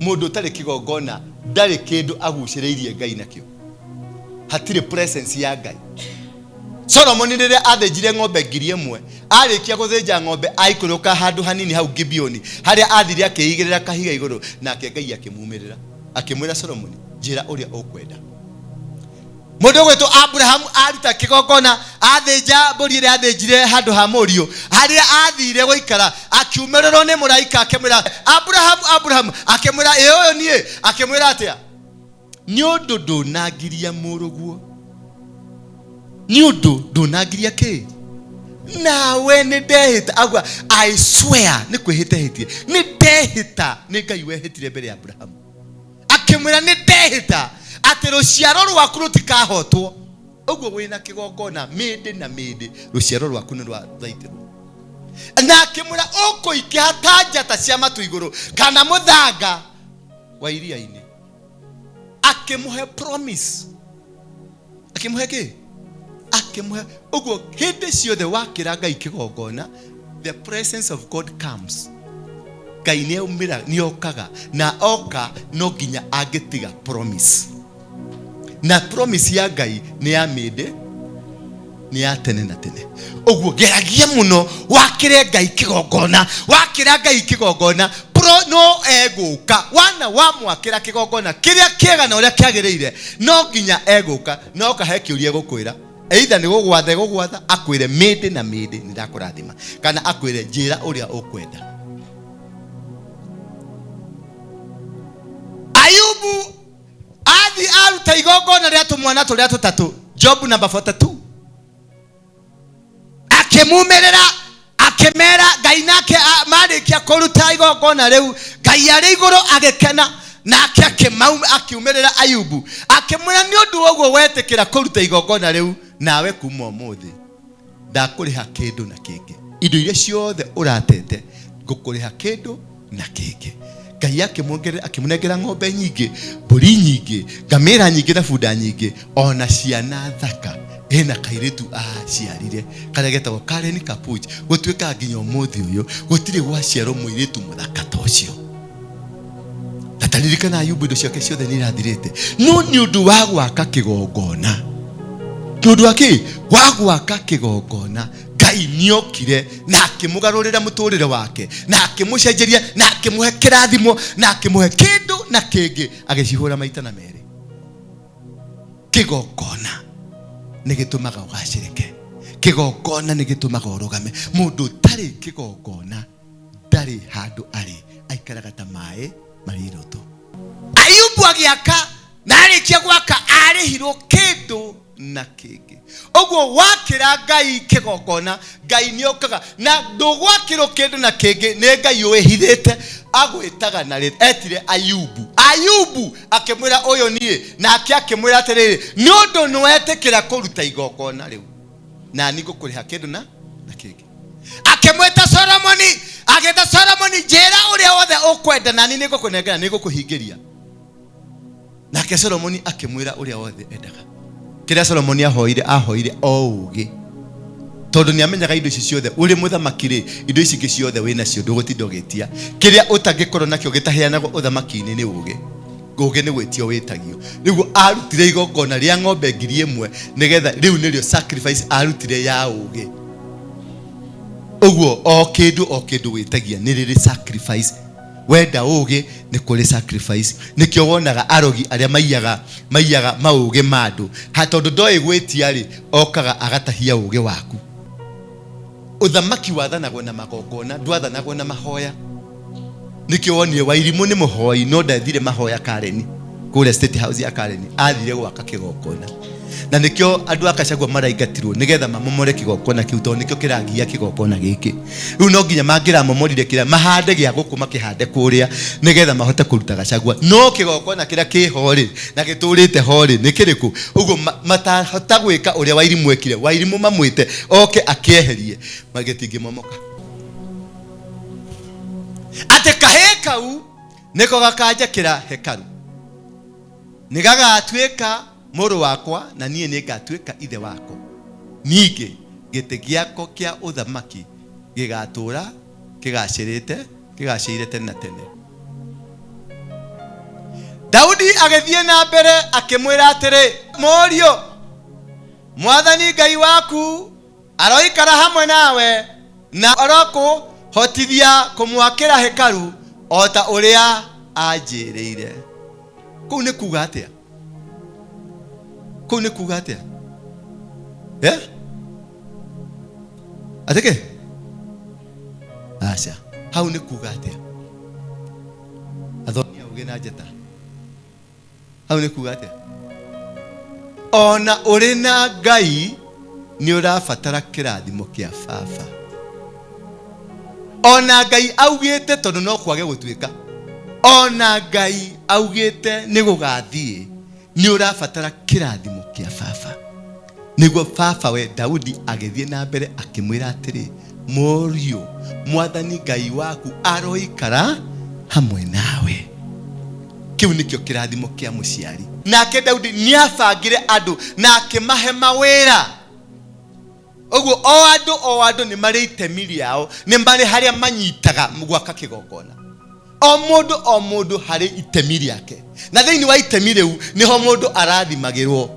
mũndũ ũtarĩ kĩgongona ndarĩ kĩndũ agucĩrĩirie Ngai nakĩo hatirĩ presence ya Ngai Solomoni rĩrĩa athĩnjire ng'ombe 1,000 arĩkia gũthĩnja ng'ombe aikũrũka handũ hanini hau Gibeoni harĩa athire akĩigĩrĩra kahiga igũrũ nake Ngai akĩmumĩrĩra akĩmwĩra Solomoni njĩra ũrĩa ũkwenda mũndũ ũgwĩtwo Abrahamu aruta kĩgongona athĩnja mbũri ĩrĩa athĩnjire handũ ha mũriũ harĩa athire gũikara akiumĩrĩrwo nĩ mũraika akĩmwĩra Abrahamu Abrahamu akĩmwĩra ĩ ũyũ niĩ akĩmwĩra atĩa nĩ ũndũ ndũnangiria mũrũguo nĩ ũndũ ndũnangiria kĩ nawe nĩ ndehĩta auga I swear nĩ kwĩhĩta hĩtie nĩ ndehĩta nĩ Ngai wehĩtire mbere ya Abrahamu akĩmwĩra nĩ ndehĩta Atĩ rũciaro rwaku rũtikahotwo. Ũguo wĩna kĩgongona mĩndĩ na mĩndĩ, rũciaro rwaku nĩ rwathaitĩrwo. Na akĩmwĩra ũkũingĩha ta njata cia matu igũrũ kana mũthanga wa iria-inĩ. Akĩmũhe promise. Akĩmũhe kĩ? Akĩmũhe. Ũguo hĩndĩ ciothe wakĩra Ngai kĩgongona, the presence of God comes. Ngai nĩaumĩra, nĩokaga, na oka no nginya angĩtiga promise. Na promise ya Ngai nĩ ya mĩndĩ, nĩ ya tene na tene. Ũguo geragia mũno wakĩre Ngai kĩgongona, wakĩra Ngai kĩgongona pro no egũka. Wana wamwakĩra kĩgongona kĩrĩa kĩega na ũrĩa kĩagĩrĩire, no nginya egũka. No kahe kĩũria gũkwĩra, either nĩ gũgwatha egũgwatha akwĩre mĩndĩ na mĩndĩ nĩ ndakũrathima, kana akwĩre njĩra ũrĩa ũkwenda. Ayubu athi aruta igongona rĩa tũmwana tũrĩa tũtatũ, Job number 42, akĩmumĩrĩra akĩmera Ngai nake marĩkia kũruta igongona rĩu, Ngai arĩ igũrũ agĩkena, nake akiumĩrĩra Ayubu akĩmwĩra nĩ ũndũ wa ũguo wetĩkĩra kũruta igongona rĩu, nawe kuma ũmũthĩ ndakũrĩha kĩndũ na kĩngĩ, indo iria ciothe ũratete ngũkũrĩha kĩndũ na kĩngĩ. Ngai akĩmũnengera ng'ombe nyingĩ, mbũri nyingĩ, ngamĩra nyingĩ na bunda nyingĩ, ona ciana thaka. Ena kairĩtu aciarire karĩa getagwo Karen Kapuch. Gũtuĩkaga nginya ũmũthĩ ũyũ gũtirĩ gwaciarwo mũirĩtu mũthaka ta ũcio. Na taririkana Ayubu indo ciake ciothe nĩ irathirĩte, no nĩ ũndũ wa gwaka kĩgongona, nĩ ũndũ wa kĩ? Wa gwaka kĩgongona, Ngai nĩokire na akĩmũgarũrĩra mũtũrĩre wake, na akĩmũcenjeria, na akĩmũhe kĩrathimo, na akĩmũhe kĩndũ na kĩngĩ, agĩcihũra maita na merĩ. Kĩgongona nĩ gĩtũmaga ũgacĩrĩke, kĩgongona nĩ gĩtũmaga ũrũgame. Mũndũ ũtarĩ kĩgongona ndarĩ handũ arĩ, aikaraga ta maĩ marĩ iroto. Ayubu agĩaka, na arĩkia gwaka arĩhirwo kĩndũ na kĩngĩ. Ũguo wakĩra Ngai kĩgongona, Ngai nĩokaga, na ndũgwakĩrwo kĩndũ na kĩngĩ nĩ Ngai ũĩhithĩte, agwĩtaga na rĩtwa. Etire Ayubu, Ayubu akĩmwĩra ũyũ niĩ, nake akĩmwĩra atĩrĩrĩ, nĩ ũndũ nĩwetĩkĩra kũruta igongona rĩu, na niĩ ngũkũrĩha kĩndũ na kĩngĩ. Akĩmwĩta Solomoni, agĩta Solomoni, njĩra ũrĩa wothe ũkwenda na niĩ nĩngũkũnengera, nĩngũkũhingĩria. Nake Solomoni akĩmwĩra ũrĩa wothe endaga. Kĩrĩa Solomoni ahoire, ahoire o ũũgĩ, tondũ nĩ amenyaga indo ici ciothe ũrĩ mũthamaki rĩ, indo ici ingĩ ciothe wĩ nacio ndũgũtinda ũgĩtia. Kĩrĩa ũtangĩkorwo nakĩo gĩtaheanagwo ũthamaki-inĩ nĩ ũũgĩ. Ũũgĩ nĩ gwĩtio wĩtagio. Nĩguo arutire igongona rĩa ng'ombe ngiri ĩmwe, nĩgetha rĩu nĩrĩo sacrifice arutire ya ũũgĩ. Ũguo o kĩndũ o kĩndũ wĩtagia nĩ rĩrĩ sacrifice. Wenda ũũgĩ nĩ kũrĩ sacrifice. Nĩkĩo wonaga arogi arĩa maiyaga maũũgĩ ma andũ. Ha, tondũ ndoĩ gwĩtia rĩ, okaga agatahia ũũgĩ waku. Ũthamaki wathanagwo na magongona, ndwathanagwo na mahoya. Nĩkĩo wonire Wairimũ nĩ mũhoi, no ndathire mahoya Karen, kũrĩa State House ya Karen, athire gwaka kĩgongona. Na nĩkĩo andũ a Gachagua maraingatirwo, nĩgetha mamomore kĩgongona kĩu, tondũ nĩkĩo kĩragia kĩgongona gĩkĩ. Rĩu no nginya mangĩramomorire kĩrĩa, mahande gĩa gũkũ makĩhande kũrĩa, nĩgetha mahote kũruta Gachagua. No kĩgongona kĩrĩa kĩho rĩ, na gĩtũrĩte ho rĩ, nĩ kĩrĩkũ? Ũguo matahota gwĩka ũrĩa Wairimũ ekire, Wairimũ mamwĩte oke akĩeherie, gĩtingĩmomoka. Atĩ kahĩĩ kau nĩko gakanjakĩra hekaru, nĩ gagatuĩka mũrũ wakwa, na niĩ nĩ ngatuĩka ithe wako. Ningĩ gĩtĩ gĩako kĩa ũthamaki gĩgatũũra kĩgacĩrĩte, kĩgacĩire tene na tene. Daudi agĩthiĩ na mbere akĩmwĩra atĩrĩ, Mũriũ, Mwathani Ngai waku aroikara hamwe nawe, na arokũhotithia kũmwakĩra hekaru o ta ũrĩa anjĩrĩire. Kũu nĩ kuga atĩa? Kũu nĩ kuga atĩa? Atĩkĩ? Aca. Hau nĩ kuga atĩa? Athomi a ũũgĩ na njata. Hau nĩ kuga atĩa? Ona ũrĩ na Ngai nĩ ũrabatara kĩrathimo kĩa baba. Ona Ngai augĩte, tondũ no kwage gũtuĩka, ona Ngai augĩte nĩ gũgathiĩ, Nĩ ũrabatara kĩrathimo kĩa baba. Nĩguo baba we Daudi agĩthiĩ na mbere akĩmwĩra atĩrĩ, mũriũ, mwathani Ngai waku aroikara hamwe nawe. Kĩu nĩkĩo kĩrathimo kĩa mũciari. Nake Daudi nĩabangire andũ na akĩmahe mawĩra. Ũguo o andũ o andũ nĩ marĩ itemi rĩao, nĩ marĩ harĩa manyitaga gwaka kĩgongona. O mũndũ o mũndũ harĩ itemi rĩake, na thĩinĩ wa itemi rĩu nĩho mũndũ arathimagĩrwo.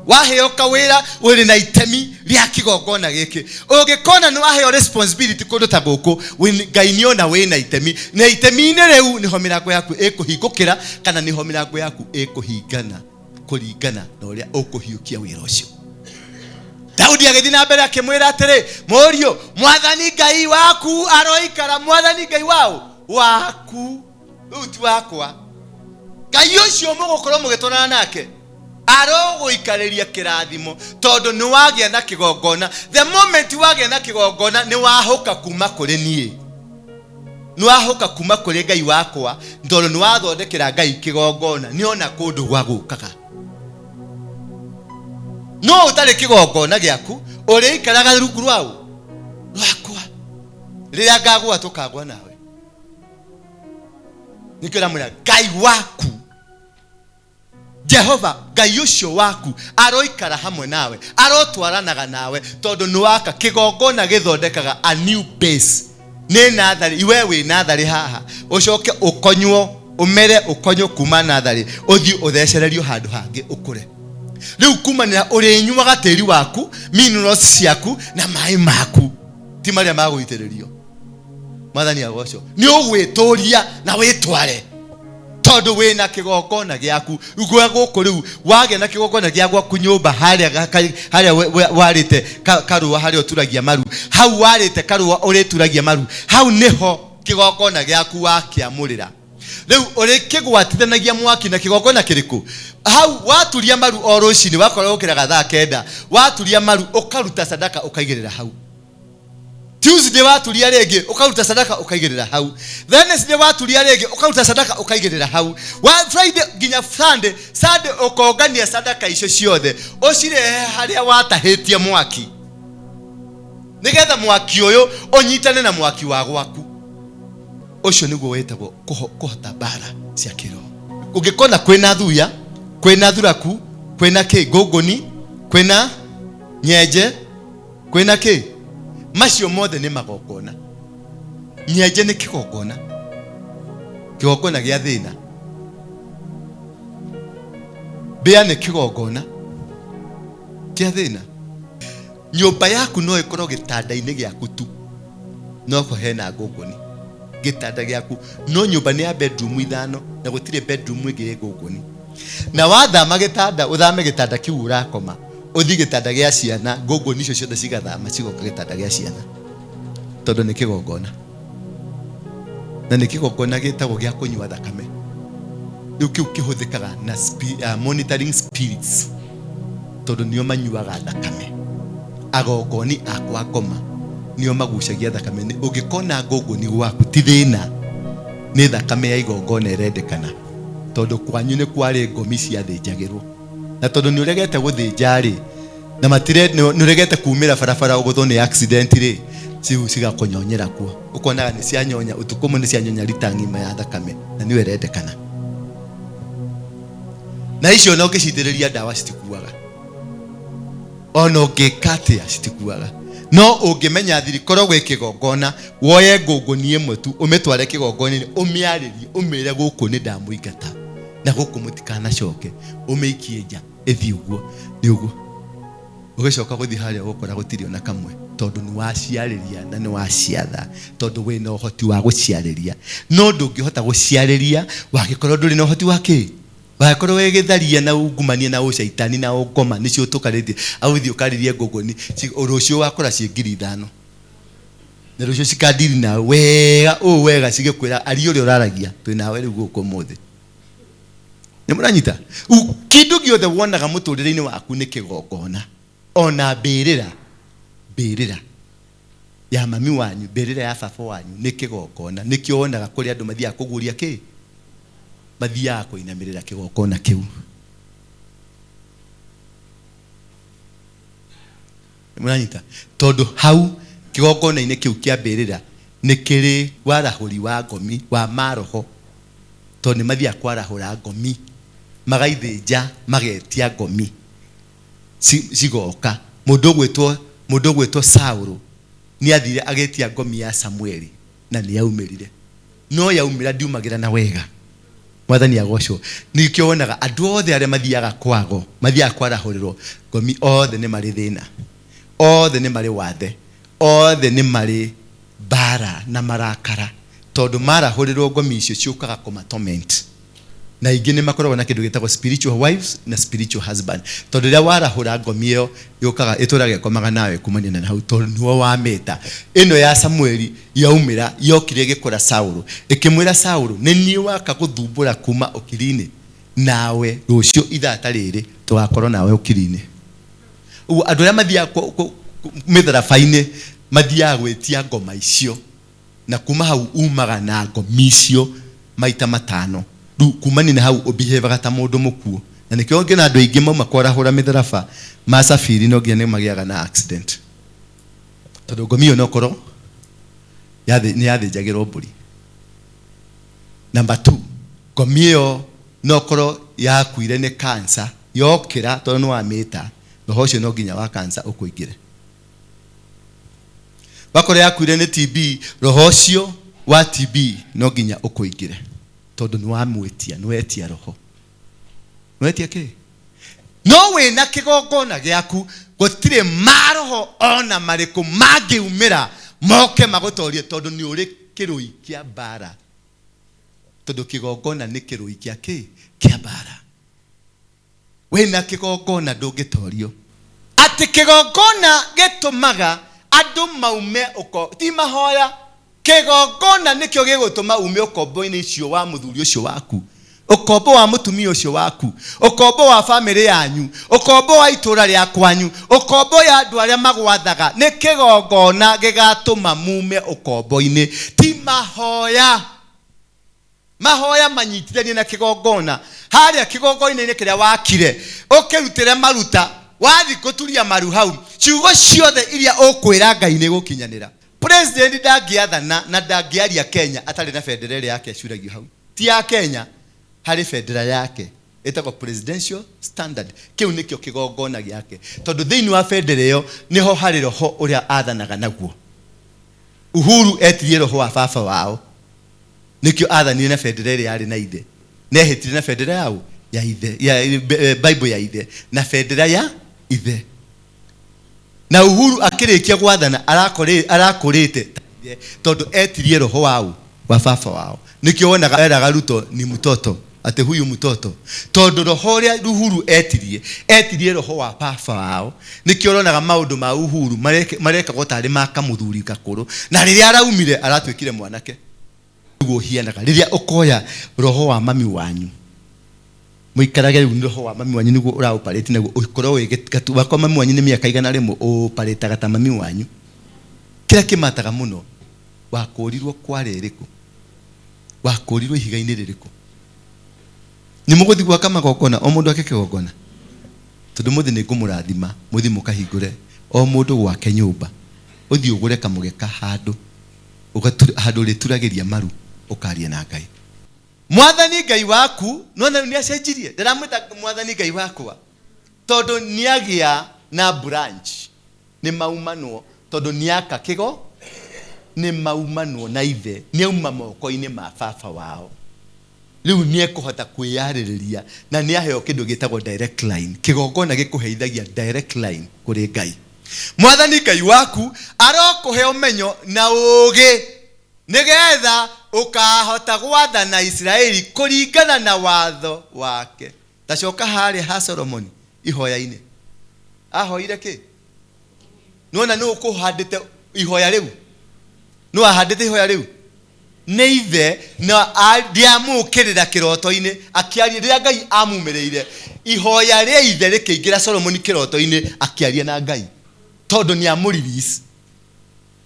Waheo kawĩra ũrĩ na itemi rĩa kĩgongona gĩkĩ. Ũngĩkona nĩ waheo responsibility kũndũ ta gũkũ, Ngai nĩona wĩna itemi, na itemi-inĩ rĩu nĩho mĩrango yaku ĩkũhingũkĩra kana nĩho mĩrango yaku ĩkũhingana kũringana na ũrĩa ũkũhiũkia wĩra ũcio. Daudi agĩthiĩ na mbere akĩmwĩra atĩrĩ, mũriũ, mwathani Ngai waku aroikara, mwathani Ngai wao waku, rĩu ti wakwa. Ngai ũcio mũgũkorwo mũgĩtwarana nake arogũikarĩria kĩrathimo, tondũ nĩ wagĩa na kĩgongona. The moment wagĩa na kĩgongona, nĩ wahũka kuma kũrĩ niĩ, nĩ wahũka kuma kũrĩ Ngai wakwa, tondũ nĩ wathondekera Ngai kĩgongona. Nĩ ona kũndũ gwa gũkaga. No ũtarĩ kĩgongona gĩaku, ũrĩikaraga rungu rwaũ rwakwa. Rĩrĩa ngagũa tũkagũa nawe. Nĩkĩo ndamwĩra Ngai waku Jehova, Ngai ũcio waku aroikara hamwe nawe, arotwaranaga nawe, tondũ nĩ waka kĩgongona gĩthondekaga a new base. Nĩ natharĩ, iwe wĩ natharĩ haha, ũcoke ũkonywo, ũmere ũkonywo kuma natharĩ, ũthiĩ ũthecererio handũ hangĩ ũkũre. Rĩu kumanĩra ũrĩnyuaga tĩri waku, minerals ciaku na maĩ maku, ti marĩa ma gũitĩrĩrio. Mwathani agocwo. Nĩ ũgwĩtũria na wĩtware, tondũ wĩna kĩgongona gĩaku. Gwa gũkũ rĩu wagĩa na kĩgongona gĩa gwaku nyũmba harĩa harĩa warĩte karũa harĩa ũturagia maru, hau warĩte karũa ũrĩturagia maru, hau nĩho kĩgongona gĩaku wakĩamũrĩra. Rĩu ũrĩkĩgwatithanagia mwaki na kĩgongona kĩrĩkũ? Hau waturia maru o rũcinĩ, wakorwo ũkĩraga thaa 9, waturia maru ũkaruta sadaka ũkaigĩrĩra hau. Tuesday waturia rĩngĩ ũkaruta sadaka ũkaigĩrĩra hau. Wednesday waturia rĩngĩ ũkaruta sadaka ũkaigĩrĩra hau. Wa Friday nginya Sunday, Sunday ũkongania sadaka icio ciothe ũcirehe harĩa watahĩtie mwaki, nĩgetha mwaki ũyũ ũnyitane na mwaki wa gwaku. Ũcio nĩguo wĩtagwo kũhota mbara cia kĩroho. Ũngĩkona kwĩna thuya, kwĩna thuraku, kwĩna kĩ ngũngũni, kwĩna nyenje, kwĩna kĩ, macio mothe nĩ magongona. Nyenje nĩ kĩgongona, kĩgongona gĩa thĩna. Mbĩa nĩ kĩgongona kĩa thĩna. Nyũmba yaku no ĩkorwo gĩtanda-inĩ gĩaku tu, no ho hena ngũngũni. Gĩtanda gĩaku, no nyũmba nĩ ya bedroom 5 na gũtirĩ bedroom ĩngĩ ĩ ngũngũni. Na wathama gĩtanda, ũthame gĩtanda kĩu ũrakoma, ũthiĩ gĩtanda gĩa ciana, ngũngũni icio ciothe cigathama cigoka gĩtanda gĩa ciana, tondũ nĩ kĩgongona. Na nĩ kĩgongona gĩtagwo gĩa kũnyua thakame. Rĩu kĩu kĩhũthĩkaga na monitoring spirits, tondũ nĩo manyuaga thakame. Agongoni a kwa ngoma nĩo magucagia thakame. Ũngĩkona ngũngũni gwaku ti thĩna, nĩ thakame ya igongona ĩrendekana, tondũ kwanyu nĩ kwarĩ ngomi ciathĩnjagĩrwo. Na tondũ nĩ ũregete gũthĩnja rĩ, na matire, nĩ ũregete kumĩra barabara ũgũthwo nĩ accident rĩ, ciu cigakũnyonyera kuo. Ũkonaga nĩ cianyonya, ũtukũ ũmwe nĩ cianyonya rita ng'ima ya thakame, na nĩyo ĩrendekana. Na icio ona ũngĩcitĩrĩria ndawa citikuaga, ona ũngĩka atĩa citikuaga. No ũngĩmenya thiri, korwo gwĩ kĩgongona, woye ngũngũni ĩmwe tu ũmĩtware kĩgongona-inĩ, ũmĩarĩrie, ũmĩre gũkũ nĩ ndamũingata na gũkũ mũtikanacoke, ũmĩikie nja ĩthiĩ ũguo. Nĩ ũguo ũgĩcoka gũthiĩ harĩa ũgũkora gũtirĩ ona kamwe, tondũ nĩ waciarĩria na nĩ waciatha, tondũ wĩna ũhoti wa gũciarĩria. No ndũngĩhota gũciarĩria wangĩkorwo ndũrĩ na ũhoti wa kĩ, wangĩkorwo wĩ gĩtharia na ungumania na ũcaitani na ũngoma nĩcio ũtũkarĩtie. Au ũthiĩ ũkarĩrie ngũngũni, rũciũ wakora ciĩ 5,000, na rũciũ cikandiri nawe wega ũũ wega, cigĩkwĩra aria ũrĩa ũraragia, twĩ nawe rĩu gũkũ ũmũthĩ. Nĩ mũranyita? Kĩndũ gĩothe wonaga mũtũrĩre-inĩ waku nĩ kĩgongona. Ona mbĩrĩra, mbĩrĩra ya mami wanyu, mbĩrĩra ya baba wanyu nĩ kĩgongona. Nĩkĩo wonaga kũrĩ andũ mathiaga kũguũria kĩ? Mathiaga kũinamĩrĩra kĩgongona kĩu. Mũranyita? Tondũ hau kĩgongona-inĩ kĩu kĩa mbĩrĩra nĩ kĩrĩ warahũri wa ngomi wa maroho, tondũ nĩ mathiaga kwarahũra ngomi, magaithĩnja, magetia ngomi cigoka. Mũndũ ũgwĩtwo Saũlũ nĩ athire agĩtia ngomi ya Samueli na nĩ yaumĩrire, no yaumĩra ndiumagĩra na wega. Mwathani agocwo. Nĩkĩo wonaga andũ othe arĩa mathiaga kwago, mathiaga kwarahũrĩrwo ngomi, othe nĩ marĩ thĩna, othe nĩ marĩ wathe, othe nĩ marĩ mbara na marakara, tondũ marahũrĩrwo ngomi icio ciũkaga kũma torment. Na ingĩ nĩ makoragwo na kĩndũ gĩtagwo spiritual wives na spiritual husband, tondũ rĩrĩa warahũra ngomi ĩyo yũkaga ĩtũraga ĩkomaga nawe kumania na hau, tondũ nĩwe wamĩta. Ĩno ya Samueli yaumĩra yokire ĩgĩkora Saũlũ, ĩkĩmwĩra Saũlũ, nĩ niĩ waka gũthumbũra kuma ũkiri-inĩ, nawe rũciũ ithaa ta rĩrĩ tũgakorwo nawe ũkiri-inĩ. Ũguo andũ arĩa mathiaga mĩtharaba-inĩ mathiaga gwĩtia ngoma icio, na kuma hau umaga na ngomi icio maita matano. Rĩu kumania na hau ũbihevaga ta mũndũ mũkuũ, na nĩkĩo ũngĩona andũ aingĩ mauma kwarahũra mĩtharaba macabiri no nginya nĩ magĩaga na accident, tondũ ngomi ĩyo no korwo nĩ yathĩnjagĩrwo mbũri. Number 2, ngomi ĩyo no korwo yakuire nĩ cancer, yokĩra tondũ nĩ wamĩta, roho ũcio no nginya wa cancer ũkũingĩre. Wakorwo yakuire nĩ TB, roho ũcio wa TB no nginya ũkũingĩre, tondũ nĩ wamwĩtia, nĩ wetia roho. Nĩ wetia kĩ? No wĩna kĩgongona gĩaku, gũtirĩ maroho ona marĩkũ mangĩumĩra moke magũtorie, tondũ nĩ ũrĩ kĩrũi kĩa mbara. Tondũ kĩgongona nĩ kĩrũi kĩa kĩ? Kĩa mbara. Wĩna kĩgongona ndũngĩtorio. Atĩ kĩgongona gĩtũmaga andũ maume ũko, ti mahoya. Kĩgongona nĩkĩo gĩgũtũma ume ũkombo-inĩ ũcio wa mũthuri ũcio waku, ũkombo wa mũtumia ũcio waku, ũkombo wa bamĩrĩ yanyu, ũkombo wa itũũra rĩa kwanyu, ũkombo ya andũ arĩa magwathaga. Nĩ kĩgongona gĩgatũma mume ũkombo-inĩ, ti mahoya. Mahoya manyitithanie na kĩgongona. Harĩa kĩgongona-inĩ kĩrĩa wakire, ũkĩrutĩre maruta, wathi gũturia maru hau, ciugo ciothe iria ũkwĩra Ngai nĩ gũkinyanĩra. President ndangĩathana na ndangĩaria Kenya atarĩ na bendera ĩrĩa yake ĩcuragio hau. Ti ya Kenya, harĩ bendera yake ĩtagwo presidential standard. Kĩu nĩkĩo kĩgongona gĩake, tondũ thĩinĩ wa bendera ĩyo nĩho harĩ roho ũrĩa athanaga naguo. Uhuru etirie roho wa baba wao, nĩkĩo athanire na bendera ĩrĩa yarĩ na ithe, na ehĩtire na bendera yao ya ithe, ya Bible ya ithe na bendera ya ithe. Na Uhuru akĩrĩkia gwathana arakũrĩte ta ithe, tondũ etirie roho wao wa baba wao. Nĩkĩo wonaga eraga Ruto ni mtoto, atĩ huyu mtoto, tondũ roho ũrĩa Uhuru etirie, etirie roho wa baba wao. Nĩkĩo ũronaga maũndũ ma Uhuru marekagwo tarĩ ma kamũthuri gakũrũ, na rĩrĩa araumire aratuĩkire mwanake. Nĩguo ũhianaga rĩrĩa ũkoya roho wa mami wanyu, mũikarage rĩu nĩ roho wa mami wanyu nĩguo ũraũparĩte naguo, ũkorwo wĩ gatu, wakwa mami wanyu nĩ mĩaka igana rĩmwe ũparĩtaga ta mami wanyu. Kĩrĩa kĩmataga mũno, wakũrirwo kware ĩrĩkũ, wakũrirwo ihiga-inĩ rĩrĩkũ. Nĩ mũgũthiĩ gwaka magongona, o mũndũ ake kĩgongona, tondũ mũthĩ nĩ ngũmũrathima, mũthiĩ mũkahingũre o mũndũ gwake nyũmba, ũthiĩ ũgũre kamũgeka handũ, handũ ũrĩturagĩria maru, ũkaria na Ngai. Mwathani Ngai waku, nona rĩu nĩacenjirie, ndĩramwĩta Mwathani Ngai wakwa, tondũ nĩagĩa na branch, nĩ maumanwo, tondũ nĩaka kĩgo, nĩ maumanwo na ithe, nĩauma moko-inĩ ma baba wao. Rĩu nĩekũhota kwĩyarĩrĩria na nĩaheo kĩndũ gĩtagwo direct line. Kĩgongona gĩkũheithagia direct line kũrĩ Ngai. Mwathani Ngai waku arokũhe ũmenyo na ũũgĩ, nĩgetha ũkahota gwathana Isiraeli kũringana na watho wake. Ta coka harĩa ha Solomoni ihoya-inĩ. Ahoire kĩ? Nĩwona nũ ũkũhandĩte ihoya rĩu? Nũ ahandĩte ihoya rĩu? Nĩ ithe, na ndĩamũkĩrĩra kĩroto-inĩ, akĩaria rĩrĩa Ngai amumĩrĩire. Ihoya rĩa ithe rĩkĩingĩra Solomoni kĩroto-inĩ, akĩaria na Ngai, tondũ nĩ amũrelease.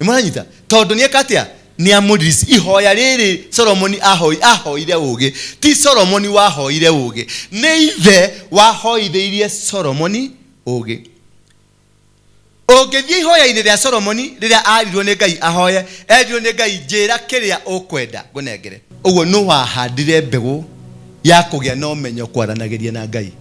Nĩ mũranyita? Tondũ nĩ eka atĩa? Nĩ amũrelease. Ihoya rĩrĩ Solomoni ahoire ũũgĩ. Ti Solomoni wahoire ũũgĩ, nĩ ithe wahoithĩirie Solomoni ũũgĩ. Ũngĩthiĩ ihoya-inĩ rĩa Solomoni rĩrĩa arirwo nĩ Ngai ahoye, erirwo nĩ Ngai, njĩra kĩrĩa ũkwenda ngũnengere. Ũguo nũ wahandire mbegũ ya kũgĩa na ũmenyo kwaranagĩria na Ngai?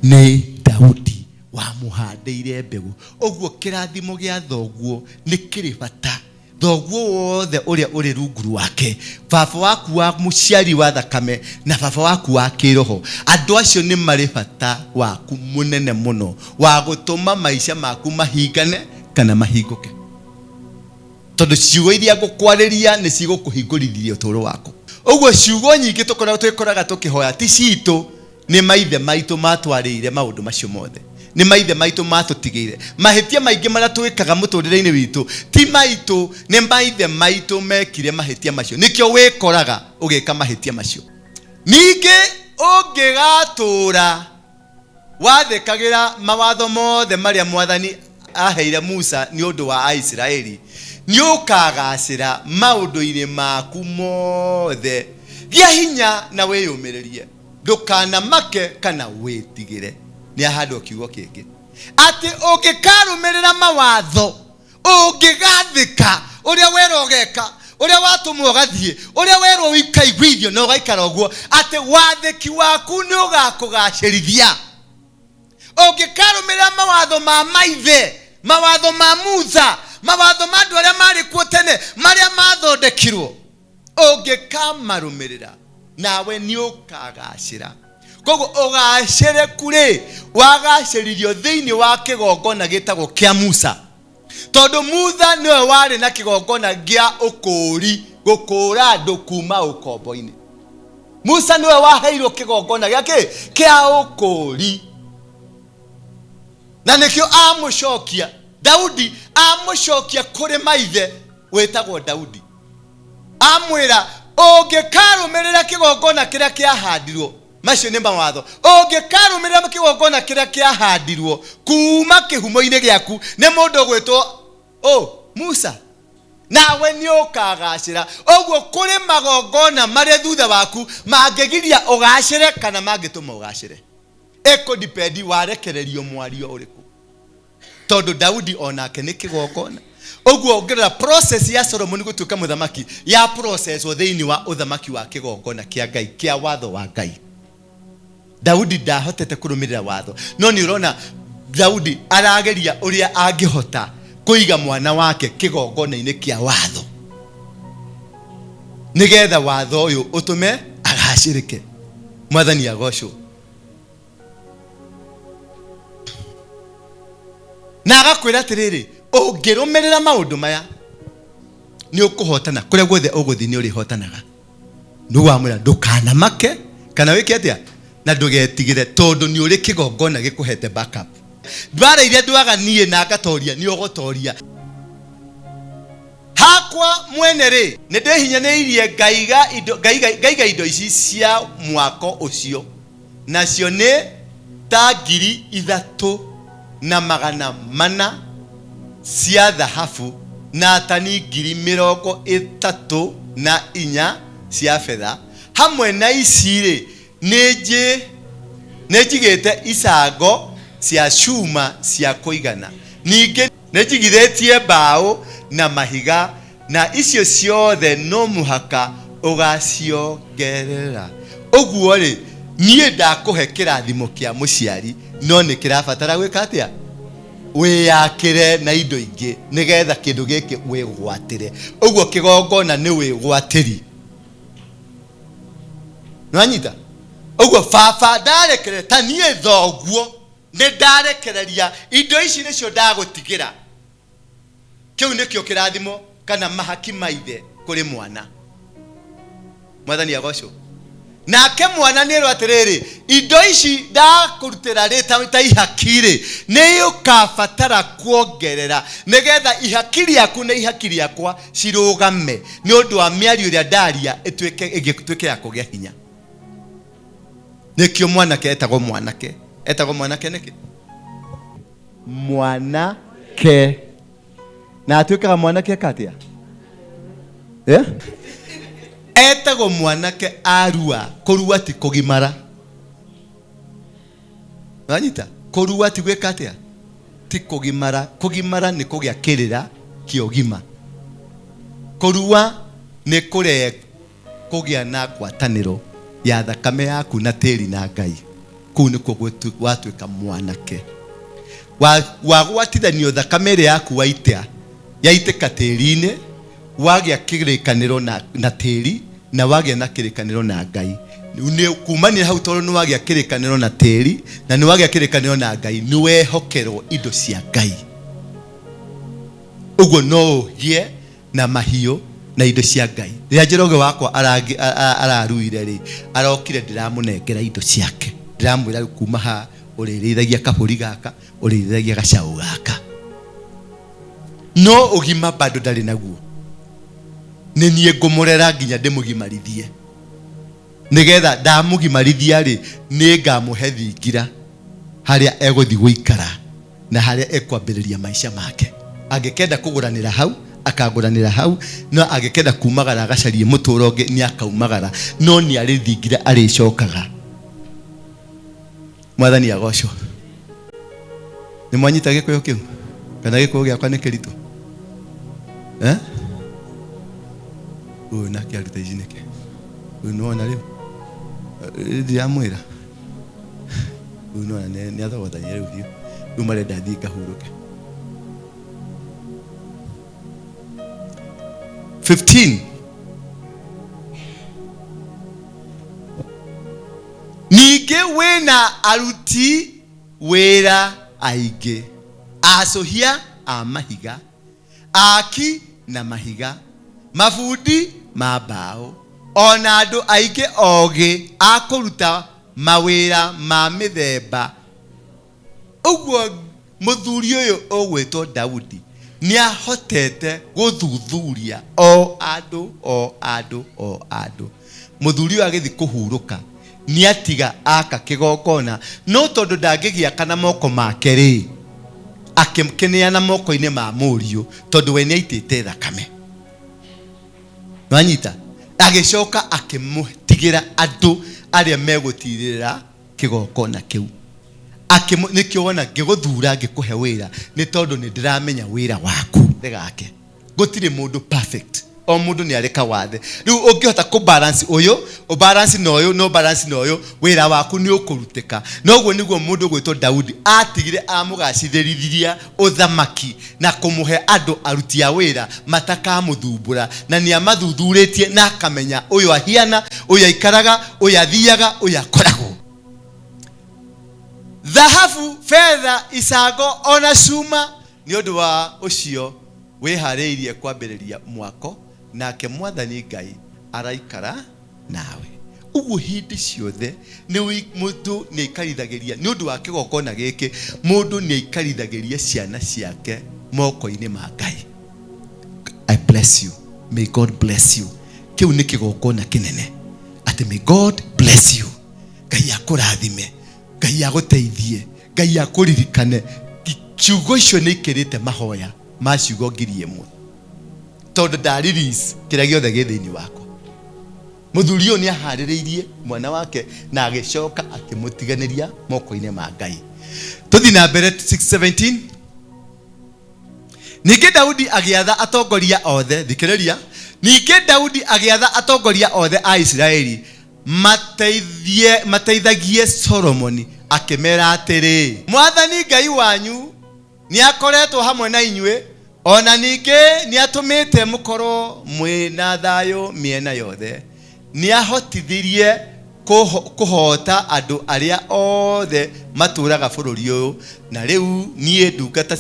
Nĩ Daudi wamũhandĩire mbegũ. Ũguo kĩrathimo gĩa thoguo nĩ kĩrĩ bata. Thoguo wothe ũrĩa ũrĩ rungu rwake, baba waku wa mũciari wa thakame na baba waku wa kĩroho, andũ acio nĩ marĩ bata waku mũnene mũno wa gũtũma maica maku mahingane kana mahingũke. Tondũ ciugo iria ngũkwarĩria nĩ cigũkũhingũrithia ũtũũro waku. Ũguo ciugo nyingĩ tũkoragwo twĩkoraga tũkĩhoya ti citũ, nĩ maithe maitũ matwarĩire maũndũ macio mothe. Nĩ maithe maitũ matũtigĩire. Mahĩtia maingĩ marĩa twĩkaga mũtũrĩre-inĩ witũ ti maitũ, nĩ maithe maitũ mekire mahĩtia macio. Nĩkĩo wĩkoraga ũgĩka mahĩtia macio. Ningĩ ũngĩgatũũra wathĩkagĩra mawatho mothe marĩa Mwathani aheire Musa nĩ ũndũ wa Aisiraeli, nĩ ũkagaacĩra maũndũ-inĩ maku mothe. Gĩa hinya na wĩyũmĩrĩrie. Ndũkanamake kana wĩtigĩre. Nĩ ahandwo kiugo kĩngĩ atĩ ũngĩkarũmĩrĩra mawatho, ũngĩgathĩka ũrĩa werwo ũgeka, ũrĩa watũmwo ũgathiĩ, ũrĩa werwo ũkaiguithio na ũgaikara ũguo, atĩ wathĩki waku nĩ ũgakũgacĩrithia. Ũngĩkarũmĩrĩra mawatho ma maithe, mawatho ma Musa, mawatho ma andũ arĩa marĩ kuo tene, marĩa mathondekirwo, ũngĩkamarũmĩrĩra nawe nĩ ũkagacĩra. Koguo ũgacĩrĩku rĩ, wagacĩririo thĩinĩ wa kĩgongona gĩtagwo kĩa Musa, tondũ Musa nĩwe warĩ na kĩgongona gĩa ũkũũri, gũkũũra andũ kuma ũkombo-inĩ. Musa nĩwe waheirwo kĩgongona gĩa kĩ? Kĩa ũkũũri. Na nĩkĩo amũcokia Daudi, amũcokia kũrĩ maithe wĩtagwo Daudi, amwĩra ũngĩkarũmĩrĩra kĩgongona kĩrĩa kĩahandirwo, macio nĩ mawatho, ũngĩkarũmĩrĩra kĩgongona kĩrĩa kĩahandirwo kuma kĩhumo-inĩ gĩaku nĩ mũndũ ũgwĩtwo Musa, nawe nĩ ũkagacĩra. Ũguo kũrĩ magongona marĩa thutha waku mangĩgiria ũgacĩre kana mangĩtũma ũgacĩre. Ĩkũdipendi warekererio mwario ũrĩkũ, tondũ Daudi onake nĩ kĩgongona. Ũguo ũngĩrora process ya Solomoni gũtuĩka mũthamaki ya processwo thĩinĩ wa ũthamaki wa kĩgongona kĩa Ngai, kĩa watho wa Ngai. Daudi ndahotete kũrũmĩrĩra watho, no nĩ ũrona Daudi arageria ũrĩa angĩhota kũiga mwana wake kĩgongona-inĩ kĩa watho, nĩgetha watho ũyũ ũtũme agacĩrĩke. Mwathani agocwo. Na agakwĩra atĩrĩrĩ, ũngĩrũmĩrĩra maũndũ maya nĩ ũkũhotana, kũrĩa guothe ũgũthiĩ nĩ ũrĩhotanaga. Nĩguo amwĩra ndũkanamake kana wĩke atĩa, na ndũgetigĩre, tondũ nĩ ũrĩ kĩgongona gĩkũhete backup. Mbara iria ndwaga niĩ na ngatoria, nĩ ũgũtoria. Hakwa mwene rĩ, nĩ ndĩhinyanĩirie ngaiga indo, ngaiga, ngaiga indo ici cia mwako ũcio, nacio nĩ ta 3,400 cia thahabu na tani 34,000 cia betha. Hamwe na ici-rĩ, nĩ njigĩte icango cia cuma cia kũigana. Ningĩ nĩ njigithĩtie mbaũ na mahiga, na icio ciothe no mũhaka ũgaciongerera. Ũguo-rĩ, niĩ ndakũhe kĩrathimo kĩa mũciari, no nĩ kĩrabatara gwĩka atĩa? Wĩyakĩre na indo ingĩ nĩgetha kĩndũ gĩkĩ wĩgwatĩre. Ũguo kĩgongona nĩ wĩgwatĩri. Nĩwanyita? Ũguo baba ndarekere ta niĩ thoguo nĩ ndarekereria indo ici nĩcio ndagũtigĩra. Kĩu nĩkĩo kĩrathimo kana mahaki ma ithe kũrĩ mwana. Mwathani agocwo. Nake mwana nĩ erwo atĩrĩrĩ, indo ici ndakũrutĩra rĩ ta ihaki rĩ, nĩ ũkabatara kuongerera nĩgetha ihaki rĩaku na ihaki rĩakwa cirũgame nĩ ũndũ wa mĩario ĩrĩa ndaria ĩtuĩke ya kũgĩa hinya. Nĩkĩo mwanake etagwo mwanake. Etagwo mwanake nĩkĩ? Mwanake. Na atuĩkaga mwanake eka atĩa? Etagwo mwanake arua. Kũrua ti kũgimara. Wanyita? Kũrua ti gwĩka atĩa? Ti Ti kũgimara. Kũgimara nĩ kũgĩa kĩrĩra kĩa ũgima. Kũrua nĩ kũre kũgĩa na ngwatanĩro ya thakame yaku na tĩri na Ngai. Kũu nĩkuo watuĩka mwanake. Wagwatithanio thakame ĩrĩa yaku waita, yaitĩka tĩri-inĩ, wagĩa kĩrĩkanĩro na, na tĩri na wagĩa na kĩrĩkanĩro na Ngai. Nĩ kumania hau tondũ nĩ wagĩa kĩrĩkanĩro na tĩri na nĩ wagĩa kĩrĩkanĩro na Ngai, nĩ wehokerwo indo cia Ngai. Ũguo no ũgĩe na mahiũ na indo cia Ngai. Rĩrĩa Njoroge wakwa araruire rĩ, arokire ndĩramũnengera indo ciake. Ndĩramwĩra rĩu kuma haha ũrĩrĩithagia kabũri gaka, ũrĩrĩithagia gacaũ gaka. No ũgima bado ndarĩ naguo. Nĩ niĩ ngũmũrera nginya ndĩmũgimarithie. Nĩgetha ndamũgimarithia rĩ, nĩ ngamũhe thingira harĩa egũthiĩ gũikara na harĩa ekwambĩrĩria maica make. Angĩkenda kũgũranĩra hau, akagũranĩra hau, no angĩkenda kumagara agacarie mũtũũro ũngĩ, nĩ akaumagara, no nĩ arĩ thingira arĩcokaga. Mwathani agocwo. Nĩ mwanyita gĩkũyũ kĩu? Kana gĩkũyũ gĩakwa nĩ kĩritũ? Eh? Ũyũ nake aruta ici nĩkĩ? Ũyũ nĩwona rĩu? Ndiramwĩra. Rĩu nĩwona nĩ athogothania rĩu biũ. Rĩu marenda thiĩ ngahurũke. 15 Ningĩ wĩna aruti wĩra aingĩ, acũhia a mahiga, aaki na mahiga, mabundi ma mbaũ, o na andũ aingĩ ogĩ a kũruta mawĩra ma mĩthemba. Ũguo mũthuri ũyũ ũgwĩtwo Daudi nĩahotete gũthuthuria o andũ o andũ o andũ. Mũthuri ũyũ agĩthiĩ kũhurũka nĩatiga aka kĩgongona, no tondũ ndangĩgĩaka na moko make-rĩ, akĩkĩneana moko-inĩ ma mũriũ, tondũ we nĩaitĩte thakame. Nĩwanyita? Agĩcoka akĩmũtigĩra andũ arĩa megũtirĩrĩra kĩgongona kĩu. Akĩmũ, nĩkĩo wona ngĩgũthura ngĩkũhe wĩra, nĩ tondũ nĩ ndĩramenya wĩra waku. Gake. Gũtirĩ mũndũ perfect. O mũndũ nĩ arĩ kawathe. Rĩu ũngĩhota kũ balance ũyũ, ũ balance na ũyũ, na ũ balance na ũyũ, wĩra waku nĩ ũkũrutĩka. Na ũguo nĩguo mũndũ ũgwĩtwo Daudi atigire amũgacĩrithia ũthamaki na kũmũhe andũ aruti a wĩra matakamũthumbũra, na nĩ amathuthurĩtie na akamenya ũyũ ahiana, ũyũ aikaraga, ũyũ athiaga, ũyũ akoragwo. Thahabu, betha, icango ona cuma, nĩ ũndũ wa ũcio wĩhaarĩirie kwambĩrĩria mwako, nake Mwathani Ngai araikara nawe. Ũguo hĩndĩ ciothe nĩ mũndũ nĩ aikarithagĩria, nĩ ũndũ wa kĩgongona gĩkĩ, mũndũ nĩ aikarithagĩria ciana ciake moko-inĩ ma Ngai. I bless you. May God bless you. Kĩu nĩ kĩgongona kĩnene. Atĩ may God bless you. Ngai akũrathime. Ngai agũteithie. Ngai akũririkane. Ciugo icio nĩ ikĩrĩte mahoya ma ciugo 1000. Tondũ nda release kĩrĩa gĩothe gĩ thĩinĩ wakwa. Mũthuri ũyũ nĩ aharĩrĩirie mwana wake na agĩcoka akĩmũtiganĩria moko-inĩ ma Ngai. Tũthiĩ na mbere 6:17. Ningĩ Daudi agĩatha atongoria othe, thikĩrĩria, ningĩ Daudi agĩatha atongoria othe a Isiraeli mateithie mateithagie Solomoni akĩmera atĩrĩ, Mwathani Ngai wanyu nĩakoretwo hamwe na inyuĩ, o na ningĩ nĩatũmĩte mũkorwo mwĩ na thayũ mĩena yothe. Nĩahotithirie kũhoota andũ arĩa othe matũũraga bũrũri ũyũ, na rĩu niĩ ndungata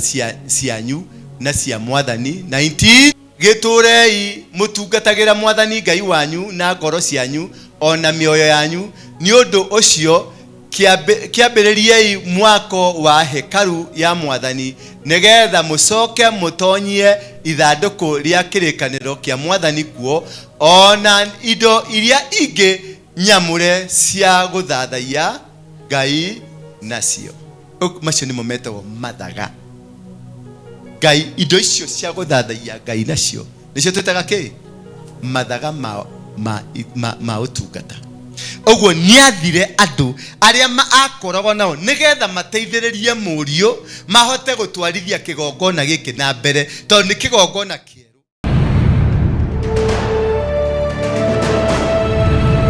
cianyu na cia Mwathani, 19. Gĩtũũrei mũtungatagĩra Mwathani Ngai wanyu na ngoro cianyu o na mĩoyo yanyu, nĩ ũndũ ũcio kĩambĩrĩriei mwako wa hekarũ ya Mwathani, nĩ getha mũcoke mũtonyie ithandũkũ rĩa kĩrĩkanĩro kĩa Mwathani kuo, o na indo iria ingĩ nyamũre cia gũthathaiya Ngai nacio. Macio nĩmo metagwo mathaga. Ngai, indo icio cia gũthathaiya Ngai nacio nĩcio twĩtaga kĩ? Mathaga ma, ma, ma, ma ũtungata. Ũguo nĩathire andũ arĩa akoragwo nao nĩgetha mateithĩrĩrie mũriũ mahote gũtwarithia kĩgongona gĩkĩ na mbere, tondũ nĩ kĩgongona kĩega.